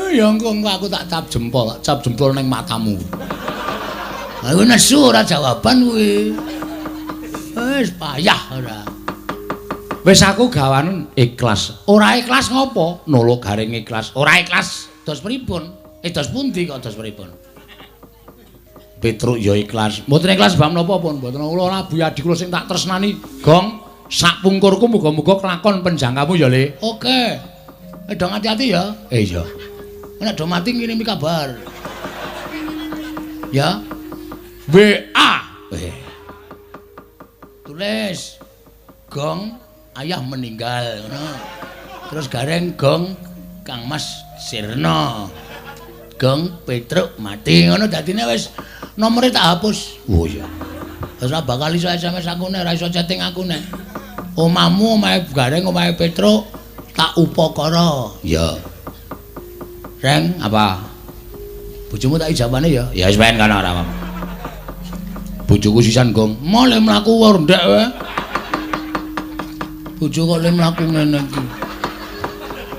Ya engko aku tak cap jempol, cap jempol ning matamu. Aku nesu ora jawaban kuwi. Wis payah ora. Wis aku gawanen ikhlas. Ora ikhlas ngopo? Nolo Gareng ikhlas. Ora ikhlas dos pripun? Dos pundi kok dos pripun? Petruk ya ikhlas. Mboten ikhlas bab napa pun? Mboten kula Abu Yadi kula sing tak tresnani. Gong, sak pungkurku muga-muga kelakon penjangkamu ya, Le. Oke. Dong hati-hati ya. Iya. Nek do mati ngirimi kabar. Ya. WA. Tulis. Gong, ayah meninggal ngono. Terus Gareng gong Kang Mas Sirna. Gong Petruk mati ngono dadine wis nomere tak hapus. Oh iya. Wis ora bakal iso SMS aku nek ora iso chatting aku nek. Omahmu omahe Gareng omahe Petruk tak upakara. Iya. Reng apa? Bojomu tak ijabane ya? Ya wis ben kono ora apa-apa. Bojoku sisan gong. Male mlaku ndek wae. Bojo kok le mlaku ngene iki.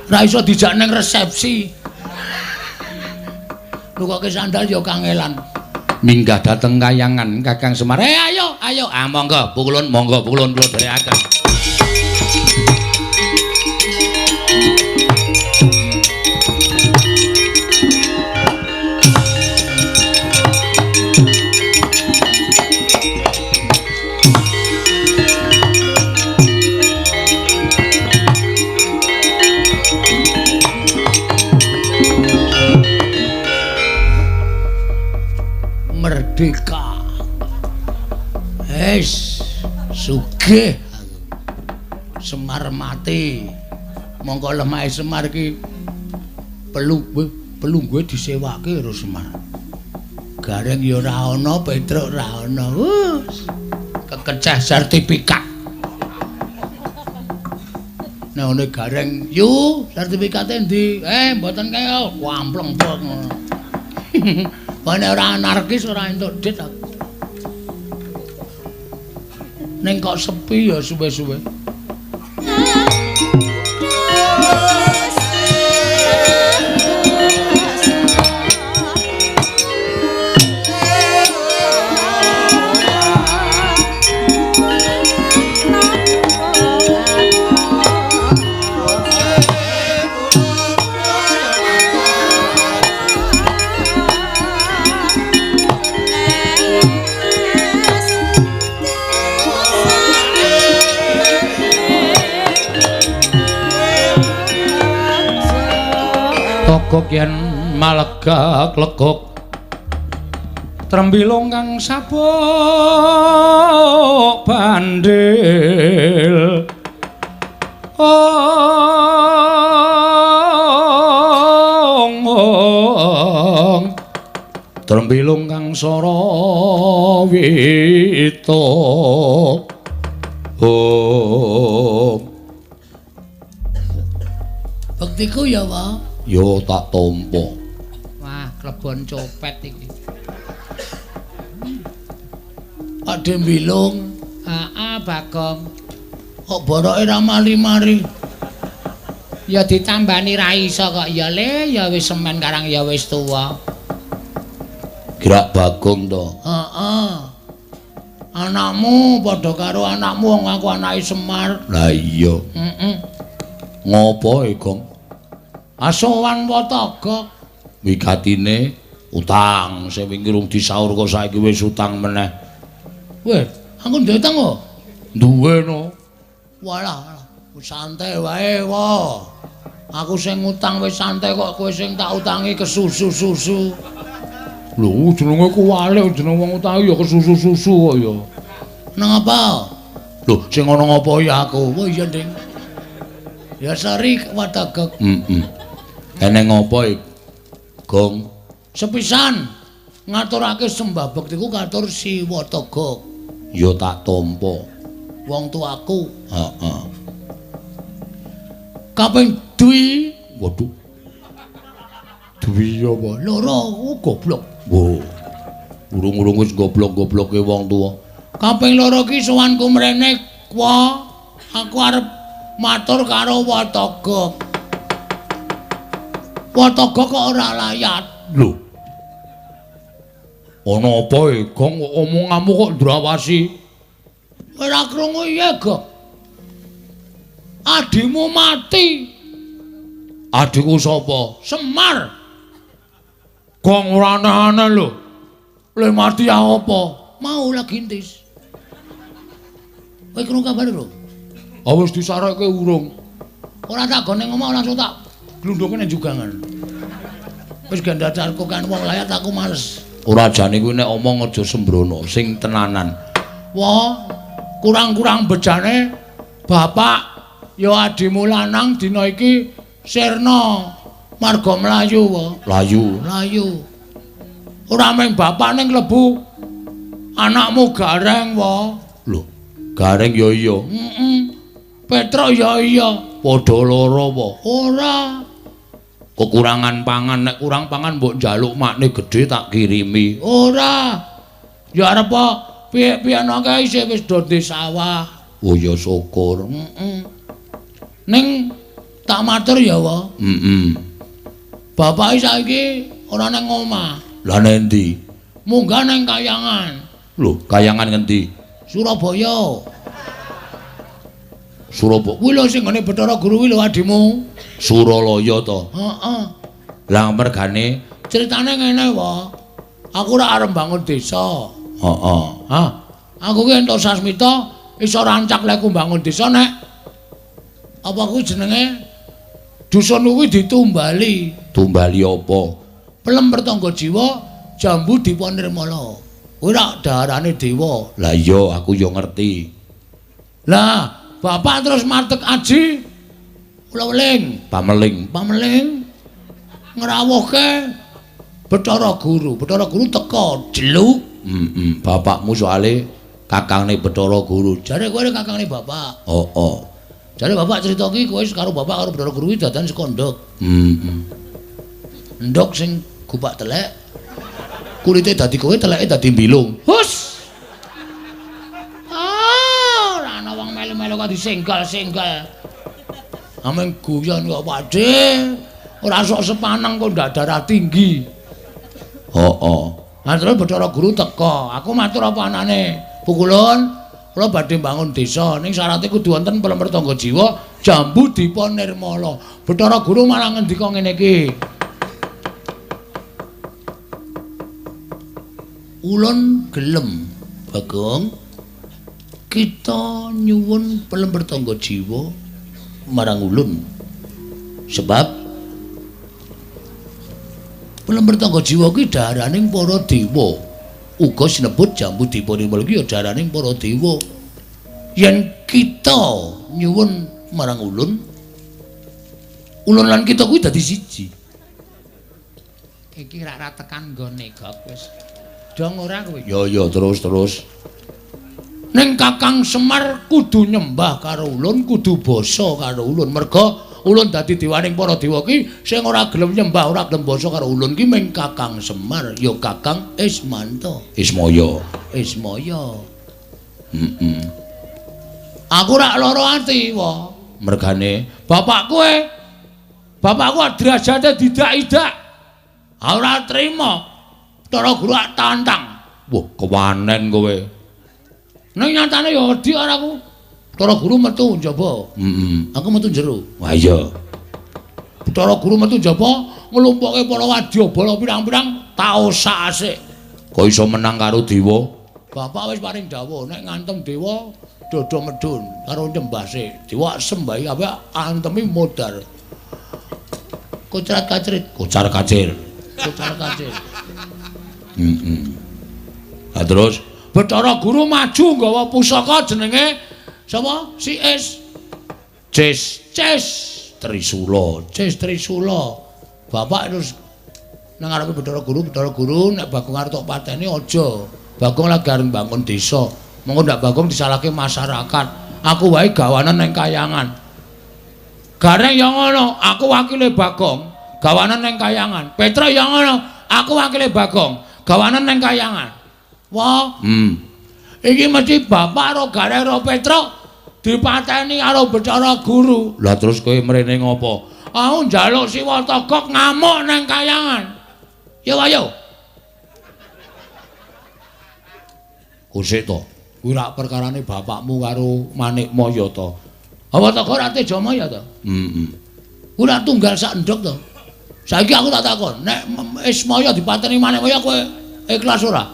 Ora iso dijak ning resepsi. Nukoke sandal ya kangelan. Minggah dateng kayangan Kakang Semar. Ayo, ayo. Ah monggo, pukulun, monggo pukulun kula dherekaken. Merdeka. Wis sugih aku. Semar mati. Mongko lemahe Semar iki pelungguhe disewake karo Semar. Gareng ya ora ana, Petruk ora ana. Kekeceh sertifikat. Nek ana Gareng, "Yu, sertifikate endi?" Mboten kaya ampleng kok ngono. Nek ora anarkis ora entuk dit aku. Ning kok sepi ya suwe-suwe. Togok yen malegak legok trembilung kang sabuk bandil ong ong trembilung kang sora wito ong. Bektiku ya, Pak. Yo tak tampa. Wah, klebon copet iki. Pak Dembilung. Heeh, Bagong. Kok boroke ra mari-mari? Ya ditambani ra iso kok ya Le, ya wis semen karang ya wis tuwa. Gerak Bagong to. Heeh. Anakmu padha karo anakmu wong aku anake Semar. Lah iya. Heeh. Ngopo e, Gong? Asowan Watagok wigatine utang sing wingi rung disaur kok saiki wis utang meneh. Weh, aku duwe utang kok. Duwe no. Walah, santai wae wa. Aku sing ngutang wis santai kok kowe sing tak utangi kesusu-susu. Lho, jenenge kuwalik jeneng wong utangi ya kesusu-susu kok ya. Nang apa? Lho, sing ana ngapa ya aku? Oh iya, Ding. Ya sorry Watagok. Heeh. Eneng apa iki? Gong. Sepisan ngaturake sembah bektiku katur si Watagok. Ya tak tampa. Wong tuaku. Heeh. Kaping dwi. Waduh. Dwi apa? Loro, oh, goblok. Wo. Urung-urung wis goblok-gobloke wong tuwa. Kaping loro ki sowanku mrene kwa aku arep matur karo Watagok. Wataga kok ora layat. Lho. Ana apa e, Gong? Omonganmu kok ndrawasi? Ora krungu iya, Gong. Adimu mati. Adikku sapa? Semar. Gong ora aneh-aneh lho. Le mati ya apa? Mau lagi intis. Kowe krungu kabar lho? Ah wis disarekke urung. Ora tak gone ngomong langsung tak glundhungke nang jugangan. Wis gandacarku kan wong layat aku males. Ora jane kuwi nek omong aja sembrono, sing tenanan. Wah, kurang-kurang bejane bapak ya adimu lanang dina iki sirna marga mlayu wae. Mlayu, mlayu. Ora mung bapak ning klebu anakmu Gareng wae. Lho, Gareng ya iya. Heeh. Petruk ya iya. Padha lara apa? Ora. Kekurangan pangan, nek kurang pangan mbok njaluk makne gedhe tak kirimi. Ora. Ya arep piye-piye kae isih wis do di sawah. Oh ya syukur. Heeh. Ning tak matur ya, wa. Heeh. Bapake saiki ora nang omah. Lah nang endi? Munggah nang Kayangan. Lho, Kayangan ngendi? Surabaya. Surabaya. Kuwi lho sing nggone Bathara Guru kuwi lho adimu. Suralaya to? Heeh. Lah mergane critane ngene wae. Aku ora arep bangun desa. Heeh. Ha. Aku ki entuk sasmita iso rancak lek mbangun desa nek apa kuwi jenenge dusun kuwi ditumbali. Tumbali apa? Pelem pertangga jiwa jambu dipa nirmala. Kuwi rak daharane dewa. Lah iya aku ya ngerti. Lah bapak terus matek aji ula weling, pameling, pameling ngrawuhke Bathara Guru. Bathara Guru teka jeluk. Heeh, bapakmu soale kakangne Bathara Guru. Jare kowe kakangne bapak. Heeh. Jare bapak cerita ki kowe karo bapak karo Bathara Guru kuwi dadan saka ndhog. Heeh. Ndhog sing gupak telek. Kulite dadi kowe, teleke dadi mbilung. Hus. Ah, ora ana wong melu-melu kok disenggal-senggal. Ameng guyon kok Pakde. Ora sok sepaneng kok ndak darah tinggi. Heeh. Lah terus Bathara Guru teka. Aku matur apa anane? Pukulun, kula badhe mbangun desa ning syarate kudu wonten pelem pertangga jiwa jambu dipa nirmala. Bathara Guru malah ngendika ngene iki. Ulun gelem, Bagong. Kita nyuwun pelem pertangga jiwa marang ulun. Sebab pelem pertangga jiwa kuwi daharaning para dewa. Uga sinebut jambu dipa nirmala kuwi ya daharaning para dewa. Yen kita nyuwun marang ulun, ulun lan kita kuwi dadi siji. Iki rak tekan nggone gok wis. Dong ora kowe? Ya ya terus terus. Ning Kakang Semar kudu nyembah karo ulun, kudu basa karo ulun. Merga ulun dadi dewaning para dewa ki sing ora gelem nyembah, ora gelem basa karo ulun ki ming Kakang Semar, ya Kakang Ismanto. Ismaya. Ismaya. Heeh. Aku rak lara ati, wa. Mergane bapak kowe, bapakku derajate didak-idak. Ora trima. Bathara Guru ak tantang. Wah, kewanen kowe. Ning nyatane ya wedi ora aku. Bathara Guru metu njaba. Heeh. Aku metu jero. Wah iya. Bathara Guru metu njaba nglumpukke para wadyabala pirang-pirang taosak asik. Kok iso menang karo dewa? Bapak wis paring dawuh nek ngantem dewa dodo medhun karo nyembah sik. Dewa sembahi kabeh antemi modar. Kocar kacrit, kocar kacir. Kocar kacir. Heeh. Lah terus Bathara Guru maju nggawa pusaka jenenge sapa? Si Es. Ces, Ces Trisula, Ces Trisula. Bapak terus nang ngarepe Bathara Guru, Bathara Guru nek Bagong arep tok pateni aja. Bagong lagi arep mbangun desa. Mengko ndak Bagong disalahke masyarakat. Aku wae gawanan nang Kayangan. Gareng ya ngono, aku wakile Bagong, gawanan nang Kayangan. Petruk ya ngono, aku wakile Bagong, gawanan nang Kayangan. Wah, Iki mesti bapak karo Gareng karo Petruk dipateni karo Bathara Guru. Lah terus kowe mrene ngopo? Aku njaluk Siwa Togok ngamuk nang kayangan. Yo ayo. Kusik to. Kuwi rak perkarane bapakmu karo Manikmaya to. Apa Togok ora Tejamaya to? Heeh. Kuwi rak tunggal sak endhog to. Saiki aku tak takon, nek Ismaya dipateni Manikmaya kowe ikhlas ora?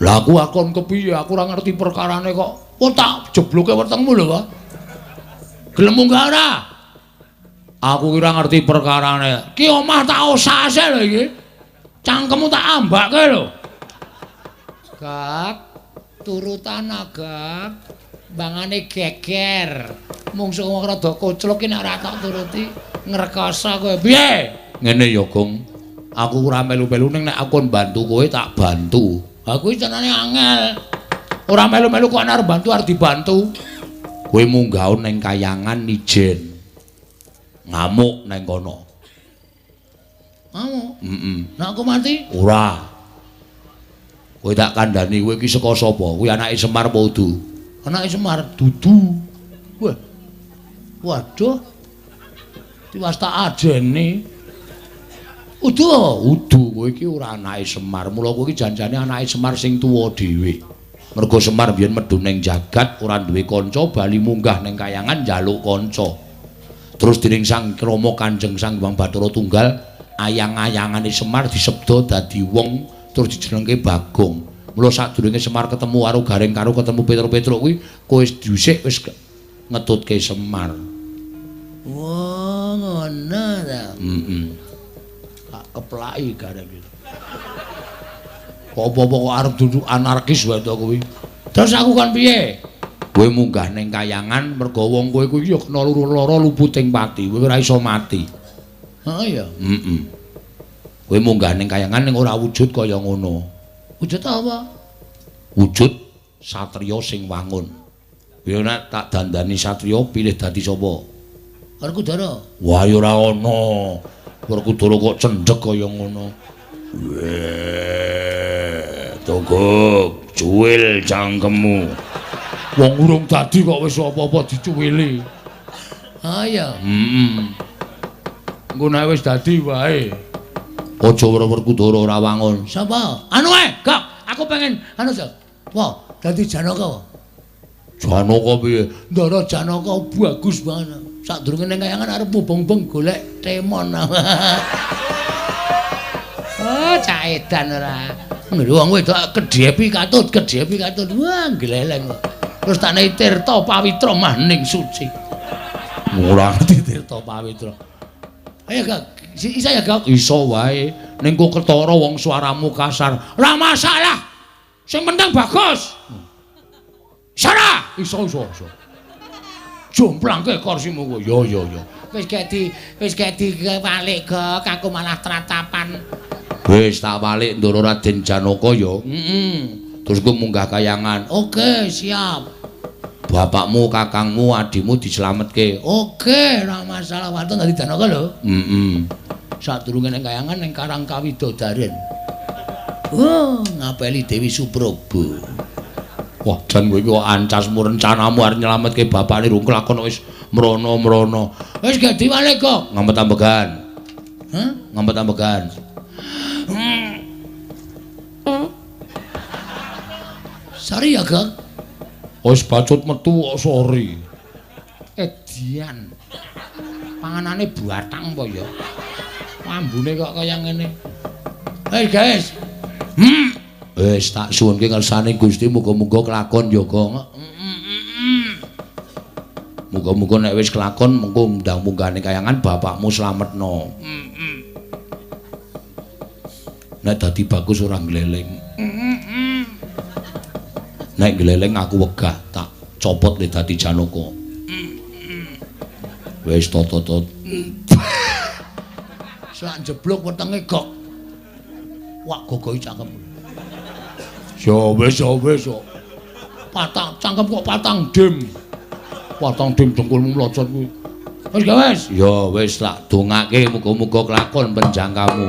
Lah aku akon kepiye? Aku ora ngerti perkarane kok. Oh tak jebloke wetengmu lho, Pak. Gelem munggah ora? Aku ki ora ngerti perkarane. Ki omah tak osase lho iki. Cangkemmu tak ambake lho. Gak turutan agak bangane geger. Mungsuh wong rada koclok ki nek ora tak turuti ngrekoso kowe. Piye? Ngene ya, Gong. Aku ora melu-melu ning nek aku bantu kowe tak bantu. Aku iki tenane angel. Ora melu-melu kok arep bantu arep dibantu. Kowe munggah ning kayangan ijen. Ngamuk nang kono. Ngamuk? Heeh. Nek aku mati? Ora. Kowe tak kandhani kowe iki saka sapa? Kuwi anake Semar apa udu? Anake Semar dudu. Wah. Waduh. Tiwas tak ajeni. Udu, udu kowe iki ora anake Semar. Mula kowe iki janjane anake Semar sing tuwa dhewe. Mergo Semar biyen medhun ning jagat ora duwe kanca, bali munggah ning kayangan njaluk kanca. Terus dening Sang Rama Kanjeng Sang Hyang Bathara Tunggal, ayang-ayangane Semar disebda dadi wong terus dijenengke Bagong. Mula sadurunge Semar ketemu karo Gareng karo ketemu Petruk-Petruk kuwi, kowe dhisik wis ngetutke Semar. Wah, ngono ta. Heeh. Tak keplaki Gareng iki. Apa-apa kok arep duduk anarkis wae to kuwi. Terus aku kon piye? Kowe munggah ning kayangan mergo wong kowe kuwi ya kena loro-loro luputing pati, kowe ora iso mati. Heeh ya. Heeh. Kowe munggah ning kayangan ning ora wujud kaya ngono. Wujud apa? Wujud satriya sing wangun. Kowe nek tak dandani satriya pilih dadi sapa? Werkudara. Wah ya ora ana. Werkudara kok cendhek kaya ngono. Weh, Togok, cuwil cangkemmu. Wong urung dadi kok wis apa-apa dicuwili. Ha iya. Heeh. Engko nek wis dadi wae. Aja Werkudara ora wangun. Sapa? Anu ae, Gok. Aku pengen anu to. Wah, dadi Janaka. Janaka piye? Ndara Janaka bagus banget. Sadurunge ning kayangan arep mubeng-mubeng golek temon. Oh, cak edan ora. Lho wong wedok kedhepi katut, kedhepi katut. Wah, gleleng kok. Terus tak nei Tirta Pawitra maning suci. Ora ngerti Tirta Pawitra. Ayo, Gak. Iso ya, Gak? Iso wae. Ning kok ketara wong suaramu kasar. Ora masalah. Sing penting bagus. Iso ora? Iso, iso, iso. Jomplangke kursimu kowe. Ya, ya, ya. Wis gek di walik, Gok. Aku malah tratapan. Wis tak walik Ndara Raden Janaka ya. Heeh. Terus kowe munggah kayangan. Oke, siap. Bapakmu, kakangmu, adimu dislametke. Oke, ora masalah. Waton dadi Janaka lho. Heeh. Sadurunge ning kayangan ning Karang Kawidodaren. Oh, ngapeli Dewi Suprobo. Wah, jan kowe iki kok ancasmu rencanamu arep nyelametke bapakne rung kelakon wis mrono-mrono. Wis gak diwalik kok. Ngempet-ambegan. Hah? Ngempet-ambegan. Sorry ya, Gok. Wis bacut metu kok sorry. Edian. Panganane batang apa ya? Ambune kok kaya ngene. Hei, guys. Wis tak suwunke ngersane Gusti muga-muga kelakon ya, Gong. Muga-muga nek wis kelakon mengko ndang munggahne kayangan bapakmu slametno. Nek dadi bagus ora gleleng. Nek gleleng aku wegah tak copot le dadi Janaka. Wis tot-tot. Sak jeblok wetenge gok. Wak gogohi cangkem. Ya wis ya wis kok. Patang cangkem kok patang dim. Patang dim dengkulmu mlocot kuwi. Wis gak wis? Ya wis tak dongake muga-muga kelakon penjangkamu.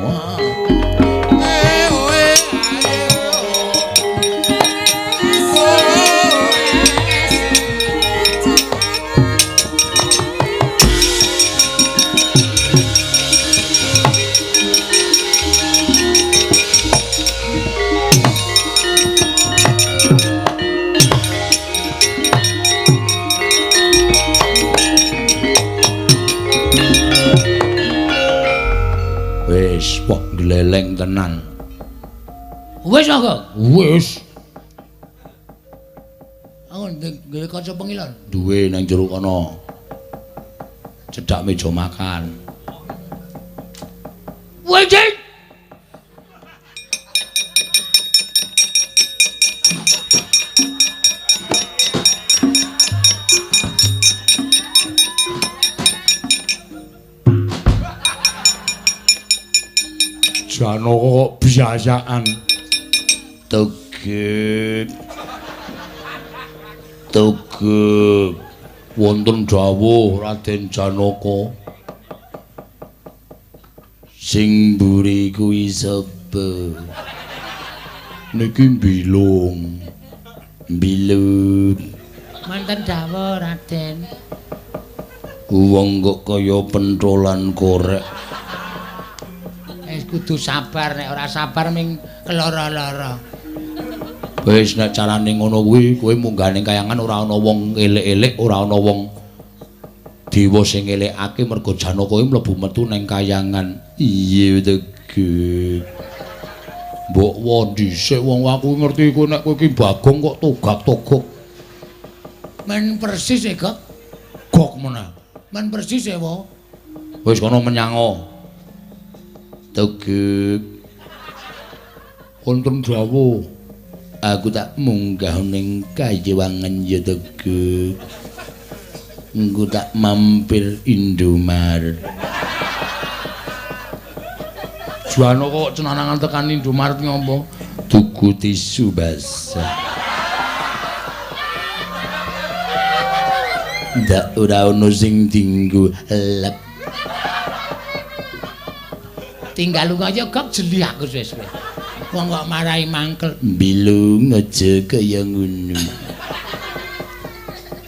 Wis, wah gleleng tenan. Wis kok? Wis. Aku duwe kaca pengilon. Duwe nang jero kono. Cedhak meja makan. Wis. Janaka kok biasaan. Tegek. Tegek. Wonten dawuh Raden Janaka. Sing mburi kuwi sapa? Niki mbilung. Mbilung. Wonten dawuh Raden. Wong kok kaya pentolan korek. Kudu sabar, nek ora sabar ming keloro-loro. Wis nek carane ngono kuwi, kowe munggah ning kayangan ora ana wong elek-elek, ora ana wong dewa sing ngelekake mergo Janaka kuwi mlebu metu ning kayangan. Iya tegek. Mbok wo dhisik wong aku ngerti kowe nek kowe iki Bagong kok togak-togok. Men persis e, Gok. Gok meneh. Men persis e, wo. Wis kono menyango. Tegek. Wonten dawuh. Aku tak munggah ning kayewangan ya tegek. Engko tak mampir Indomaret. Janaka kok cenanangan tekan Indomaret ngopo? Tuku tisu basah. Ndak ora ono sing dinggo lep. Tinggal lunga aja kok jeli aku suwe-suwe. Wong kok marahi mangkel. Bilung aja kaya ngono.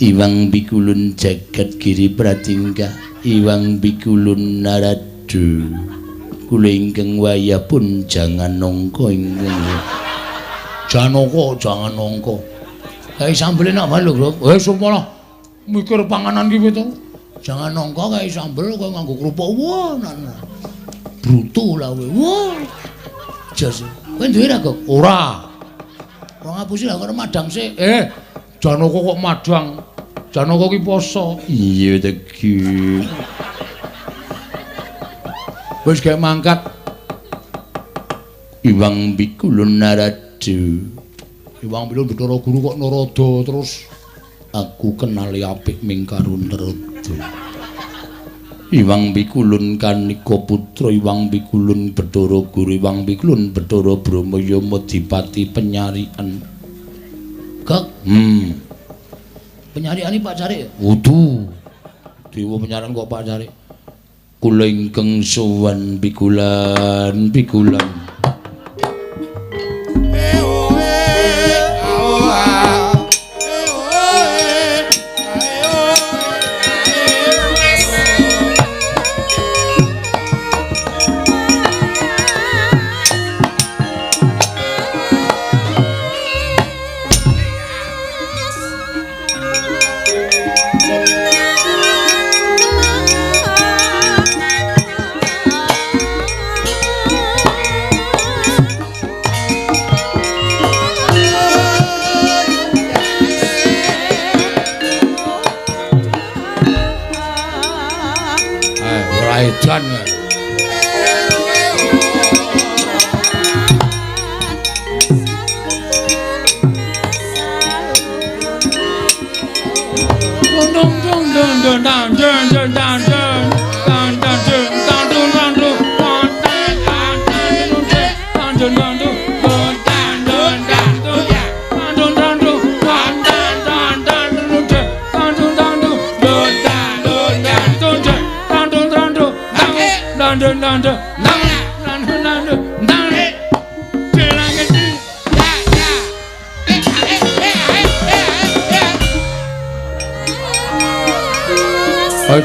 Iwang bikulun jagat giri pratingkah, iwang bikulun naradu. Kula ingkang wayah pun jangan nongko ingkang. Janaka jangan nongko. Kae sambel enak banget lho, Bro. Wis malah mikir panganan ki piye to? Jangan nongko kae sambel kowe nganggo kerupuk. Wah, nah. Brutu lah kowe. Wah. Jos. Kowe duwe ra, Gok? Ora. Wong ngapusi lah karo madang sik. Janaka kok madang. Janaka ki poso. Iya tegi. Wis gek mangkat. Iwang bikulun naradu. Iwang bilun Bathara Guru kok narada terus aku kenali apik ming karo narada. Iwang bikulun kanika putra, iwang bikulun Bathara Guru, iwang bikulun Bathara Brahma Yama dipati penyarian. Gok. Penyarian iki Pak Carik? Kudu. Dewa penyarian kok Pak Carik. Kula ingkang sowan pikulan pikulan.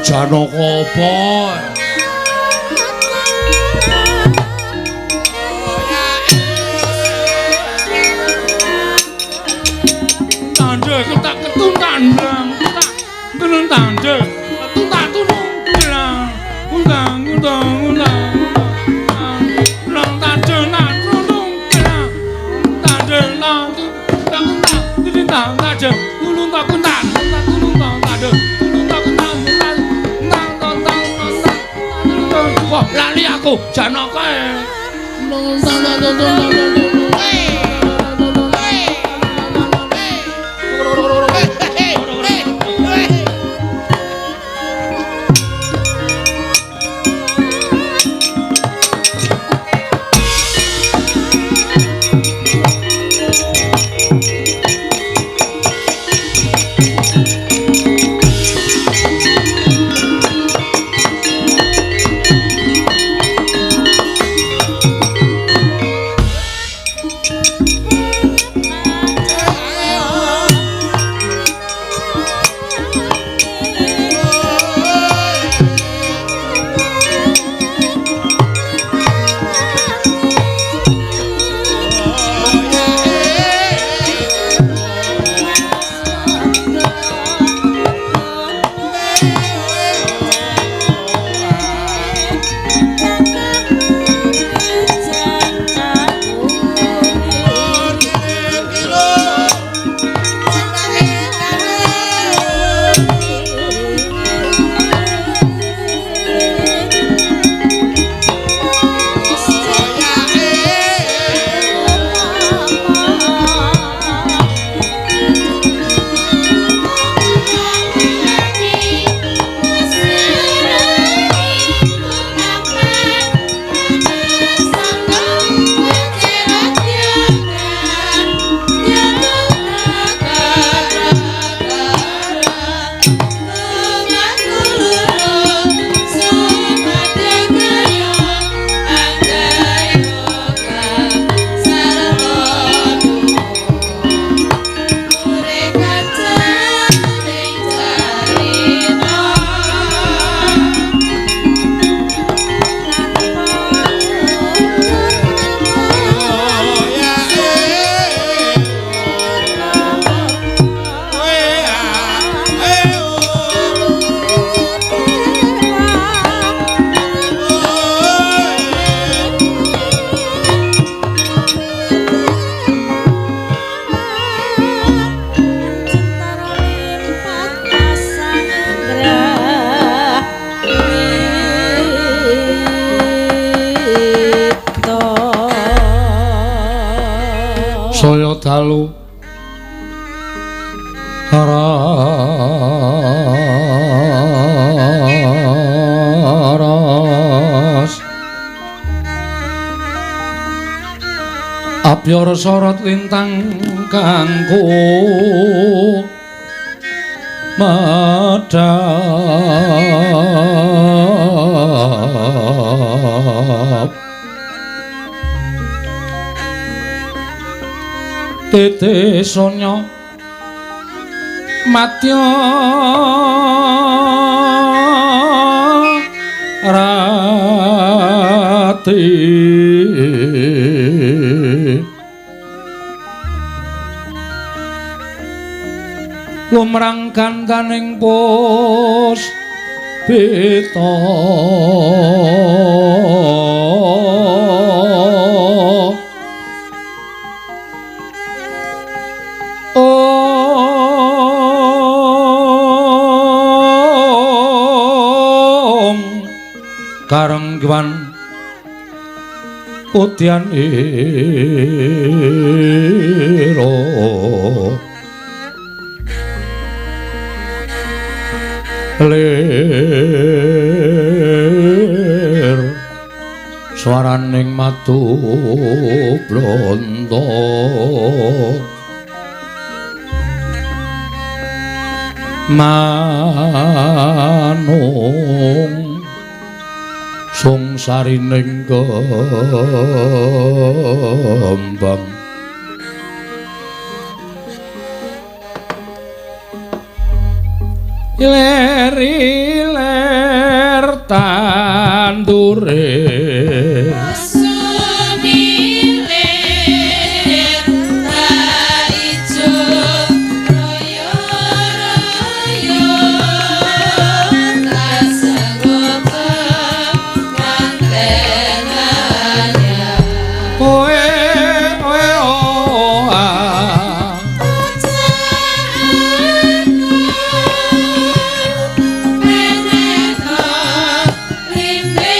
Janaka apa? Tandha ketak ketun tandang, ketak tenun tandha, ketun tak tunung gelang, undang undang undang. Janaka. Saya dalu ras apyara sorot lintang kangku medhap titi sonya madya rati lumrang gandaning puspita karengwan putyan ira lir swaraning matu blondo manung sungsarining kembang iler iler tandure Limbe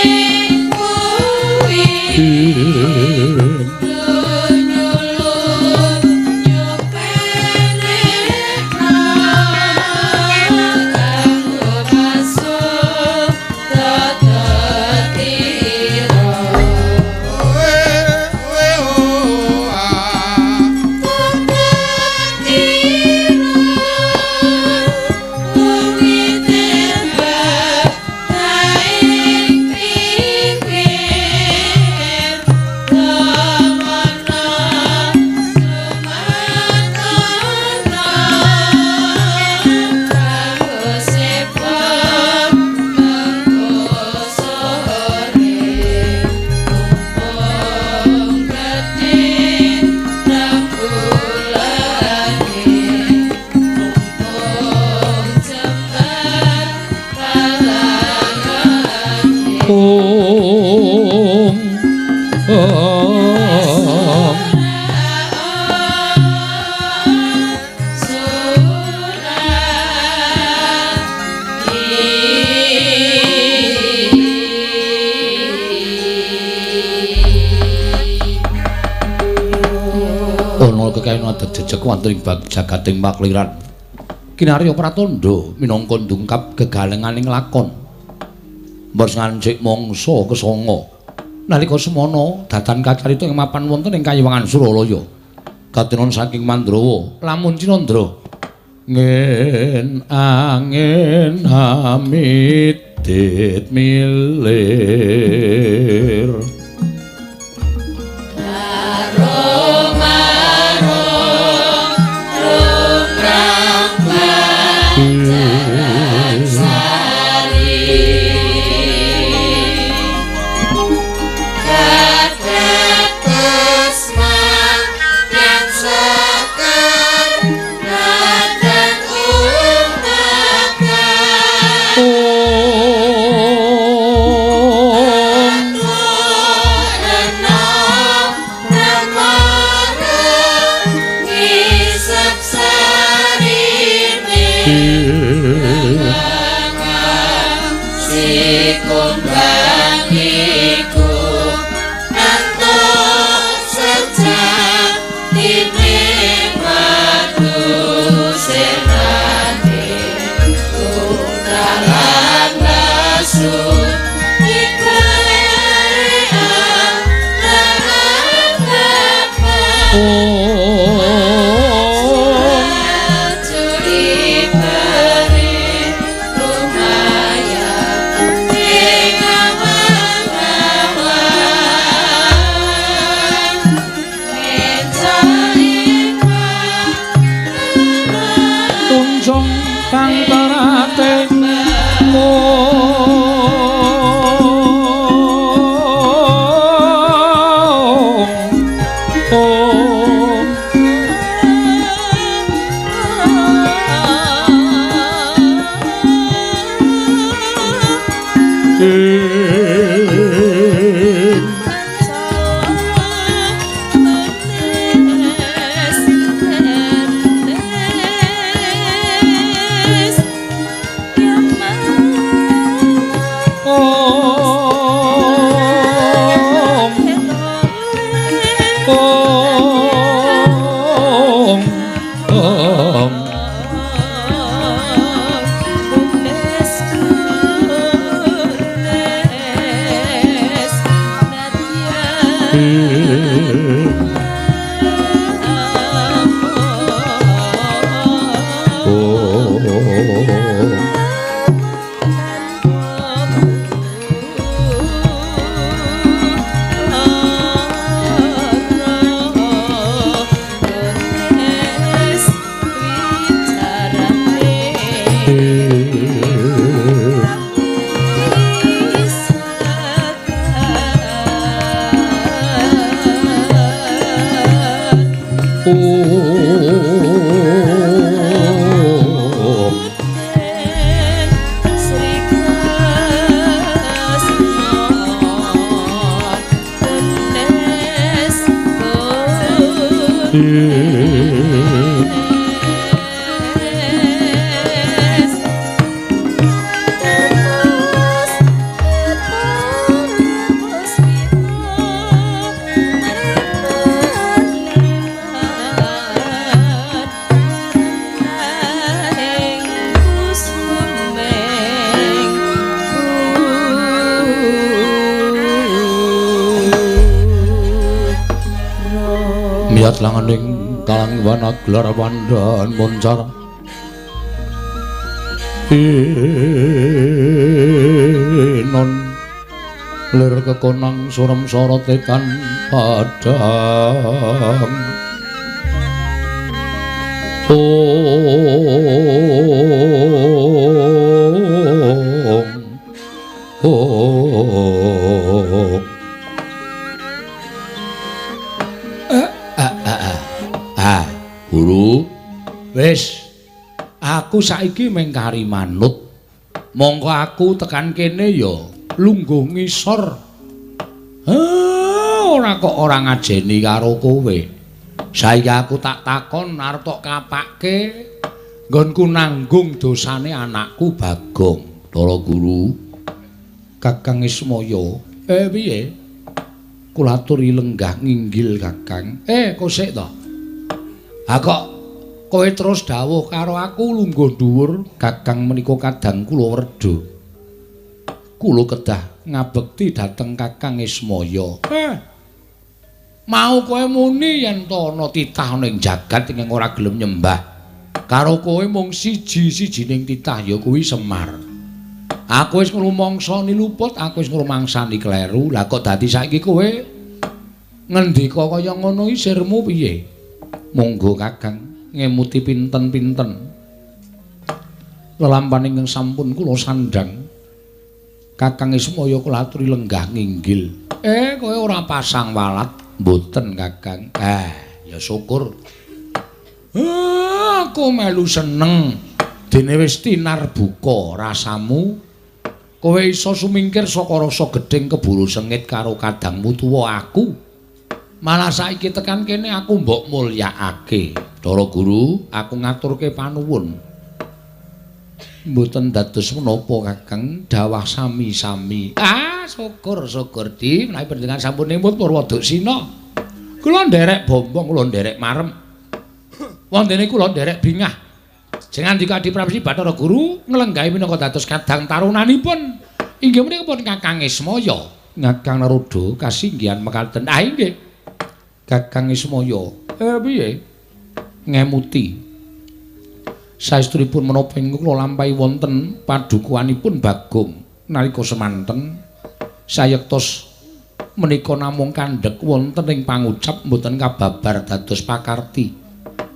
Wonten ing jagating pakliran kinarya pratandha minangka ndungkap gegalenganing lakon mbos ngancik mangsa kesanga nalika semana dadan kacarita ing mapan wonten ing kayiwangan Suralaya katinon saking Mandrawa lamun Cinandra ngen angin hamidit milir. Miyat langening kalang wana gelar wandan moncar inon lir kekonang surem sorote tan padang. Ong ong Guru, wis aku saiki mengkari manut. Mongko aku tekan kene ya lungguh ngisor. Ora kok ora ngajeni karo kowe. Saiki aku tak takon arep tok kapake nggonku nanggung dosane anakku Bagong. Bathara Guru, Kakang Ismaya. Piye? Kula aturi lenggah nginggil Kakang. Kosek to? Ha kok kowe terus dawuh karo aku lungguh dhuwur, Kakang menika kadang kula werda. Kula kedah ngabekti dhateng Kakang Ismaya. Mau kowe muni yen to ana titah ning jagat ingkang ora gelem nyembah karo kowe mung siji-sijining titah ya kuwi Semar. Aku wis ngrumangsani luput, aku wis ngrumangsani kleru. Lah kok dadi saiki kowe ngendika kaya ngono iki sirmu piye? Monggo Kakang ngemuti pinten-pinten lelampahan ingkang sampun kula sandhang. Kakang Ismaya kula aturi lenggah nginggil. Kowe ora pasang walat? Mboten Kakang. Ya syukur. Aku melu seneng dene wis tinar buka rasamu. Kowe iso sumingkir saka rasa gedhing keburu sengit karo kadangmu tuwa aku. Malah saiki tekan kene aku mbok mulyakake. Bathara Guru, aku ngaturke panuwun. Mboten dados menapa Kakang, dawah sami-sami. Syukur syukur di menawi panjenengan sampun nemut Purwoduksina. Kula nderek bombong, kula nderek marem. Wontene kula nderek bingah. Jenengan dika Adi Prapti Bathara Guru nglenggahi minangka dados kadang tarunanipun. Inggih menika pun Kakang Ismaya. Kakang Narada kasinggihan mekaten. Inggih. Kakang Ismaya. Piye? Ngemuti. Saestunipun menapa ingkang kula lampahi wonten padukuhanipun Bagong nalika semanten sayektos menika namung kandhek wonten ing pangucap mboten kababar dados pakarti.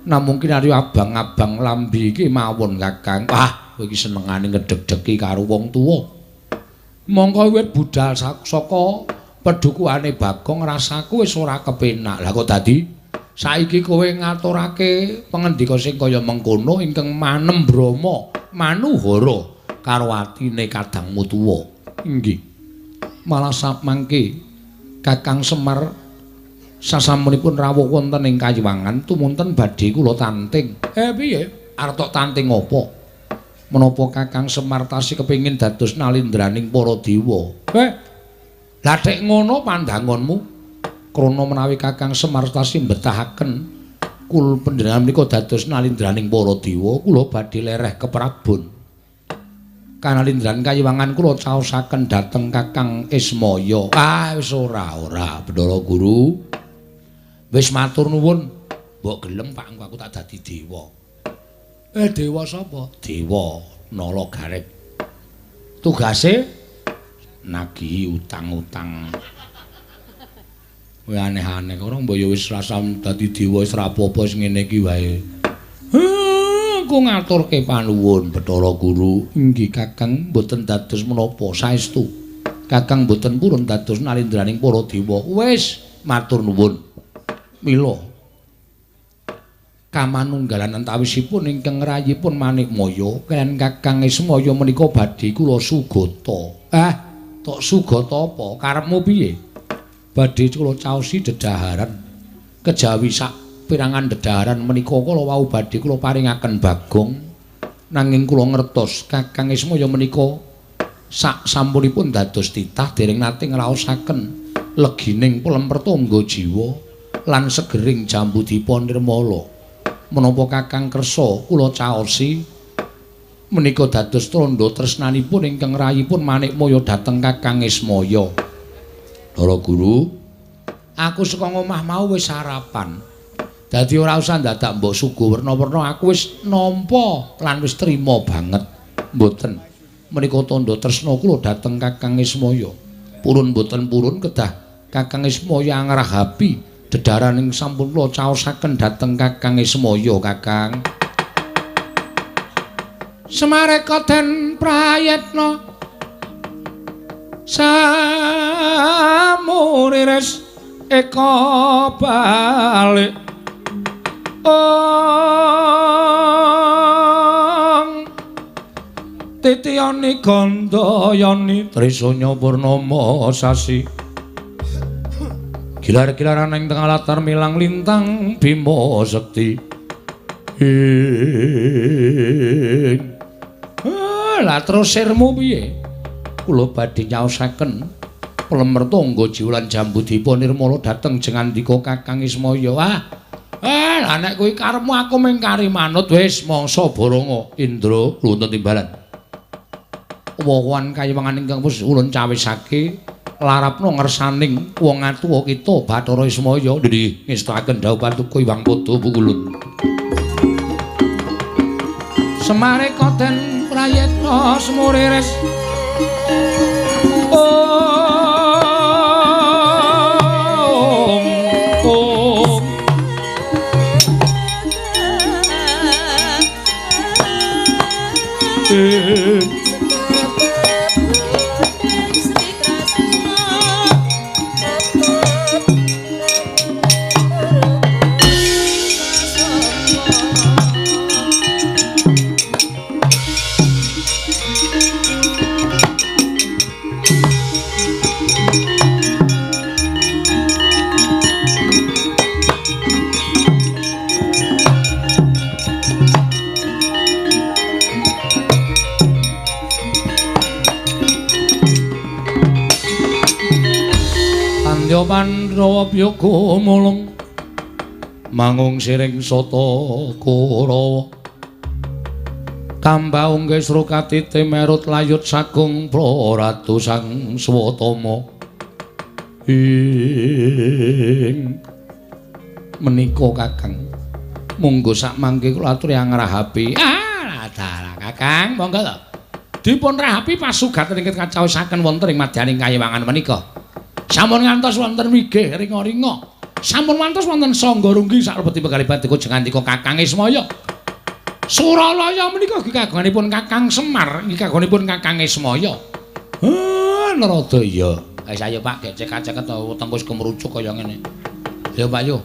Namung kinarya abang-abang lambi iki mawon Kakang. Wah, kowe iki senengane ngedeg-degi karo wong tuwa. Mongko wiwit budal saka pedukuhane Bagong rasaku wis ora kepenak. Lah kok dadi saiki kowe ngaturake pangendika sing kaya mengkono ingkang manem brama manuhara karo atine kadangmu tuwa. Inggih. Malah samangke Kakang Semar sasampunipun rawuh wonten ing Kayiwangan tumunten badhe kula tanting. Piye? Arep tok tanting apa? Menapa Kakang Semar tasih kepengin dados nalindraning para dewa? Lah tek ngono pandanganmu? Krana menawi Kakang Semar tasih mbetahaken kul panjenengan menika dados nalindraning para dewa, kula badhe lereh keprabon. Kanalindran Kayiwangan kula caosaken dhateng Kakang Ismaya. Wis ora Bathara Guru. Wis matur nuwun. Mbok gelem Pak, engko aku tak dadi dewa. Dewa sapa? Dewa Nala Garip. Tugase nagihi utang-utang. Kowe aneh-aneh karo mbok ya wis rasa dadi dewa wis ra apa-apa wis ngene iki wae. Aku ngaturke panuwun Bathara Guru. Inggih Kakang, mboten dados menapa saestu. Kakang mboten purun dados nalindraning para dewa. Wis matur nuwun. Mila kamanunggalan antawisipun ingkang rayipun Manikmaya kaliyan Kakang Ismaya menika badhe kula sugata. Tok sugata apa? Karepmu piye? Badhe kula caosi dedaharan. Kejawi sak pirangan dedaharan menika kala wau badhe kula paringaken Bagong. Nanging kula ngertos Kakang Ismaya menika sak sampunipun dados titah dereng nate ngraosaken legining pelem pertangga jiwa lan segering jambu dipa nirmala. Menapa Kakang kersa kula caosi menika dados tandha tresnanipun ingkang rayipun Manikmaya dhateng Kakang Ismaya. Bathara Guru, aku saka ngomah mau wis sarapan. Dadi ora usah dadak mbok suguh werna-werna, aku wis nampa lan wis trima banget. Mboten. Menika tandha tresna kula dhateng Kakang Ismaya. Purun mboten purun kedah Kakang Ismaya angrahapi dedharaning sampun kula caosaken dhateng Kakang Ismaya, Kakang. Semareka den prayetna samuriris eka balik ong titiyani gandayani trisanya purnama sasi gilar-gilaran ing tengah latar milang lintang bima sekti. Lah terus sirmu piye? Kula badhe nyaosaken Pelemer tangga jiwa lan Jambudipa nirmala dhateng jengandika Kakang Ismaya. Wah. Lah nek kuwi karepmu aku mung kari manut wis mangsa Baronga Indra wonten timbalan. Wowan kayiwangan ingkang wis ulun cawisake larapna ngersaning wong atuwa kita Bathara Ismaya. Nggih, ngestakaken dhawuh Patuko Hyang Padha Pukulun. Semareka den prayitna semuriris. Om om. Pandhawa Byaga mulung mangung siring sata Kurawa kambaung kesru katite merut layut sagung Praratu Sang Swatama. Ing menika Kakang monggo sak mangke kula aturi angrahapi. Ah dalah Kakang monggo to dipun rahapi pasugaten ingkang kacawisaken wonten ing madyaning kayiwangan menika. Sampun ngantos wonten wigih ringa-ringa. Sampun ngantos wonten sangga runggi salebetipun kalibadika jengandika Kakang Ismaya. Suralaya menika nggih kagunganipun Kakang Semar, nggih kagunganipun Kakang Ismaya. Heh, nerada iya. Wis ayo Pak, gecek-gecek to weteng wis kemrucuk kaya ngene. Ayo Pak yo.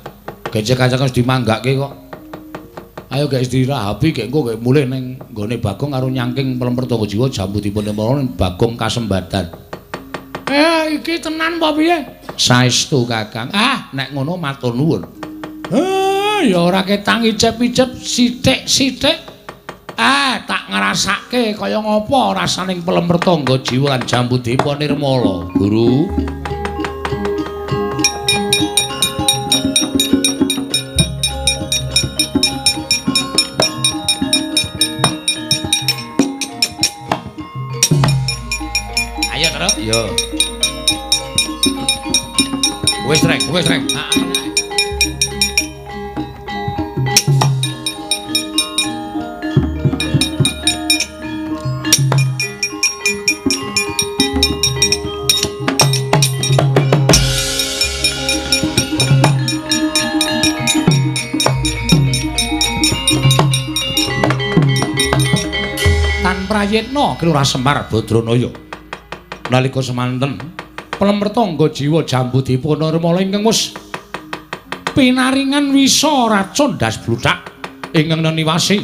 Gecek-gecek wis dimanggake kok. Ayo gek dirahapi gek engko gek mulih ning nggone Bagong karo nyangking Plemper Tangga Jiwa Jambudipun Bagong kasembatan. Iki tenan apa piye? Saestu Kakang. Ah, nek ngono matur nuwun. Ya ora ketang icep-icep sithik-sithik. Ah, tak ngrasake kaya ngapa rasaning Pelemer Tangga Jiwa lan Jambudipa Nirmala, Guru. Ayo terus. Yo. Wis reng, wis reng. Tan prayitna Kelurahan Semar Badranaya. Nalika semanten Pelemer Tangga Jiwa Jambudipa Nirmala ingkang wis pinaringan wisa racun das bluthak ingkang neniwasi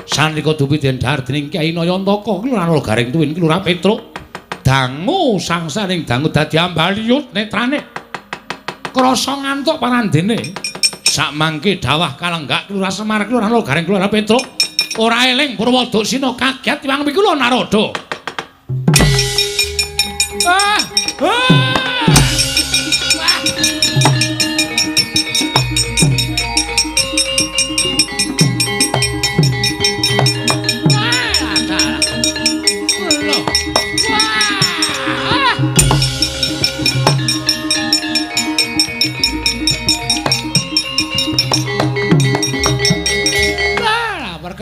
sanalika dupi den dhahar dening Kyai Nayantaka Kelurahan Garing Tuwin Kelurahan Petruk dangu sangsaning dangu dadi ambaliyut netrane krasa ngantuk parandene sakmangke dawah kalenggak Kelurahan Semar Kelurahan Garing Kelurahan Petruk ora eling Purwoduksina kaget tiwang pikula Narada. Ah! Ah! Wah!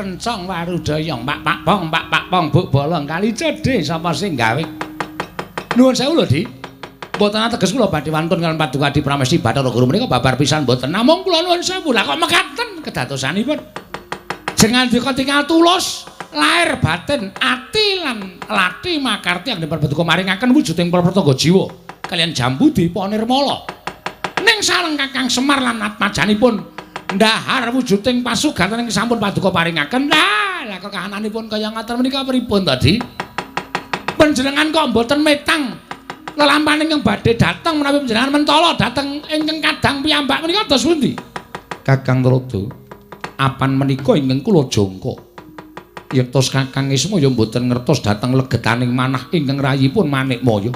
kencong warudaya pak pak pong pak pak pong buk bolong kali cedhe sapa sing gawe. Nuwun sewu lho Di. Mboten ateges kula badhe wantun kaliyan Paduka Adi Pramesti Bathara Guru menika babar pisan mboten namung kula nuwun sewu. Lah kok mekaten kedadosanipun? Jengandika tinggal tulus lahir batin ati lan lati makarti yang dipun paduka maringaken wujuding prapratanggha jiwa kaliyan jambu dipa nirmala. Ning sareng Kakang Semar lan atmajanipun ndahar wujuding pasugatan ingkang sampun paduka paringaken. Lah, lah kok kahananipun kaya ngaten menika pripun to, Di? Panjenengan kok mboten metang lelampahan ingkang badhe dhateng menawi panjenengan mentala dhateng ingkang kadang piyambak menika dos pundi? Kakang Tuladha, apan menika ingkang kula jangka. Yektos Kakang Ismaya mboten ngertos dhateng legetaning manah ingkang rayipun Manikmaya.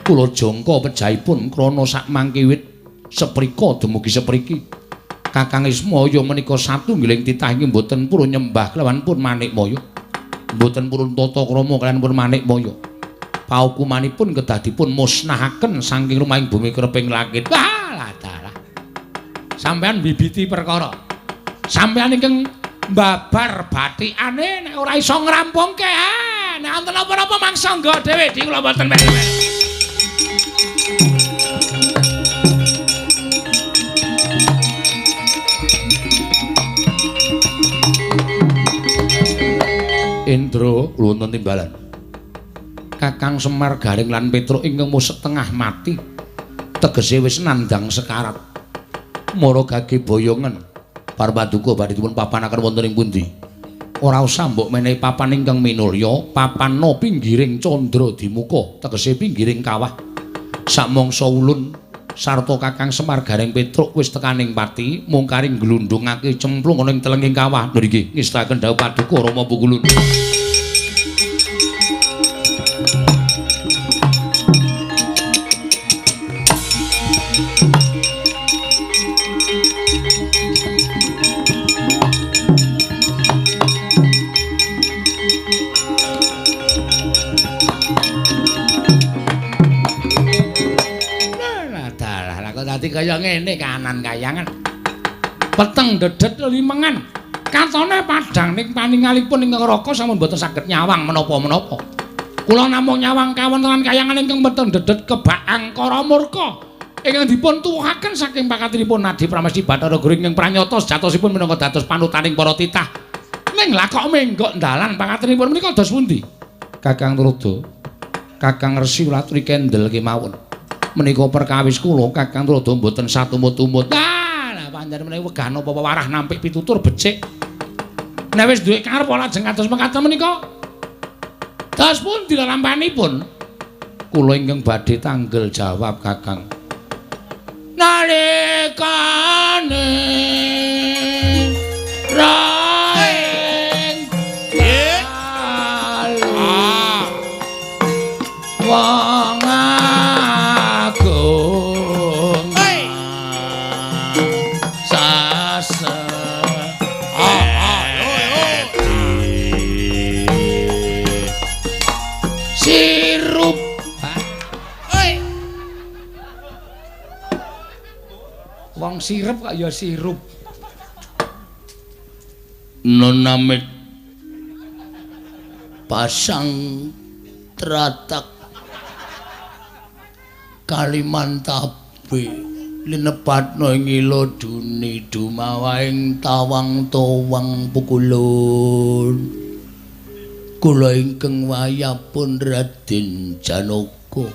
Kula jangka pejahipun krana sakmangke wit seprika dumugi sepriki. Kakang Ismaya menika satunggiling titah inggih mboten purun nyembah kelawan pun Manikmaya. Mboten purun tata krama kaliyan pun Manikmaya. Paukumanipun kedah dipun musnahaken saking lumahing bumi kreping langit. Wah, lah dalah. Sampeyan bibiti perkara. Sampeyan ingkang mbabar bathikane nek ora iso ngrampungke. Ah, nek wonten napa-napa mangsa nggo dhewe di kula mboten melu. Indra wonten timbalan. Kakang Semar Gareng lan Petruk ingkang mung setengah mati. Tegese wis nandhang sekarat. Mara gage boyongen. Parpaduka badhe dipun papanaken wonten ing pundi? Ora usah mbok menehi papan ingkang minulya, papana pinggiring candra dimuka, tegese pinggiring kawah. Samangsa ulun sarta Kakang Semar Gareng Petruk wis tekaning pati, mung kari nglundhungake cemplung ana ing telenging kawah. Lho nggih, ngestaken dawuh paduka Rama Pukulun. Kaya ngene kanan kayangan peteng dedet limengan katone padhang ning paningalipun ing neraka sampun mboten saged nyawang menapa-menapa. Kula namung nyawang kawontenan kayangan ingkang peteng dedet kebak angkara murka ingkang dipun tuwuhaken saking pakatinipun Adi Pramesti Bathara Guru ingkang pranyata sejatosipun minangka dados panutaning para titah. Ning lah kok menggok dalan pakatinipun menika dos pundi? Kakang Tuladha, Kakang Resi laturi kendel kemawon. Menika perkawis kula Kakang Tuladha mboten satumut-tumut. Ah, lah panjenengan menawi wegah napa warah nampik pitutur becik. Nek wis duwe karep lajeng kados mekaten menika. Dos pundi lelampanipun? Kula ingkang badhe tanggel jawab Kakang. Nalikane raing wong agung sase sirup. Wong sirup kok ya sirup. Nonamit pasang tratak Kalimantabe linepatna ing ila duni dumawaing tawang towang pukulun. Kula ingkang wayahpun Raden Janaka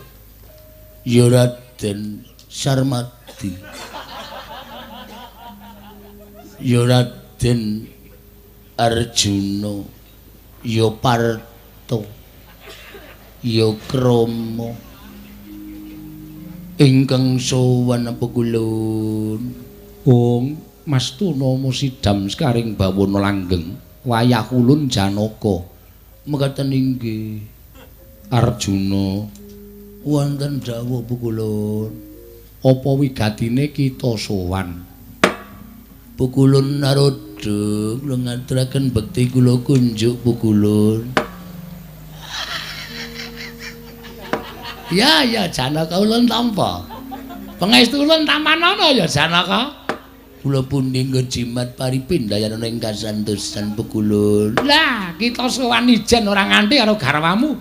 ya Raden Sarmadi ya Raden Arjuna ya Parto ya Krama ingkang sowan pukulun. Ong Mastuna musidam sekaring bawana langgeng wayah ulun Janaka. Mekaten inggih Arjuna wonten dawuh pukulun. Apa wigatine kita sowan? Pukulun Narada kula ngaturaken bekti kula kunjuk pukulun. Ya ya Janaka ulun tampa. Pangestu ulun tampanana ya Janaka. Kula pundi nggo jimat paripindayan ing kasantosan Pukulun. Lah, kita sowan ijen ora nganti karo garwamu.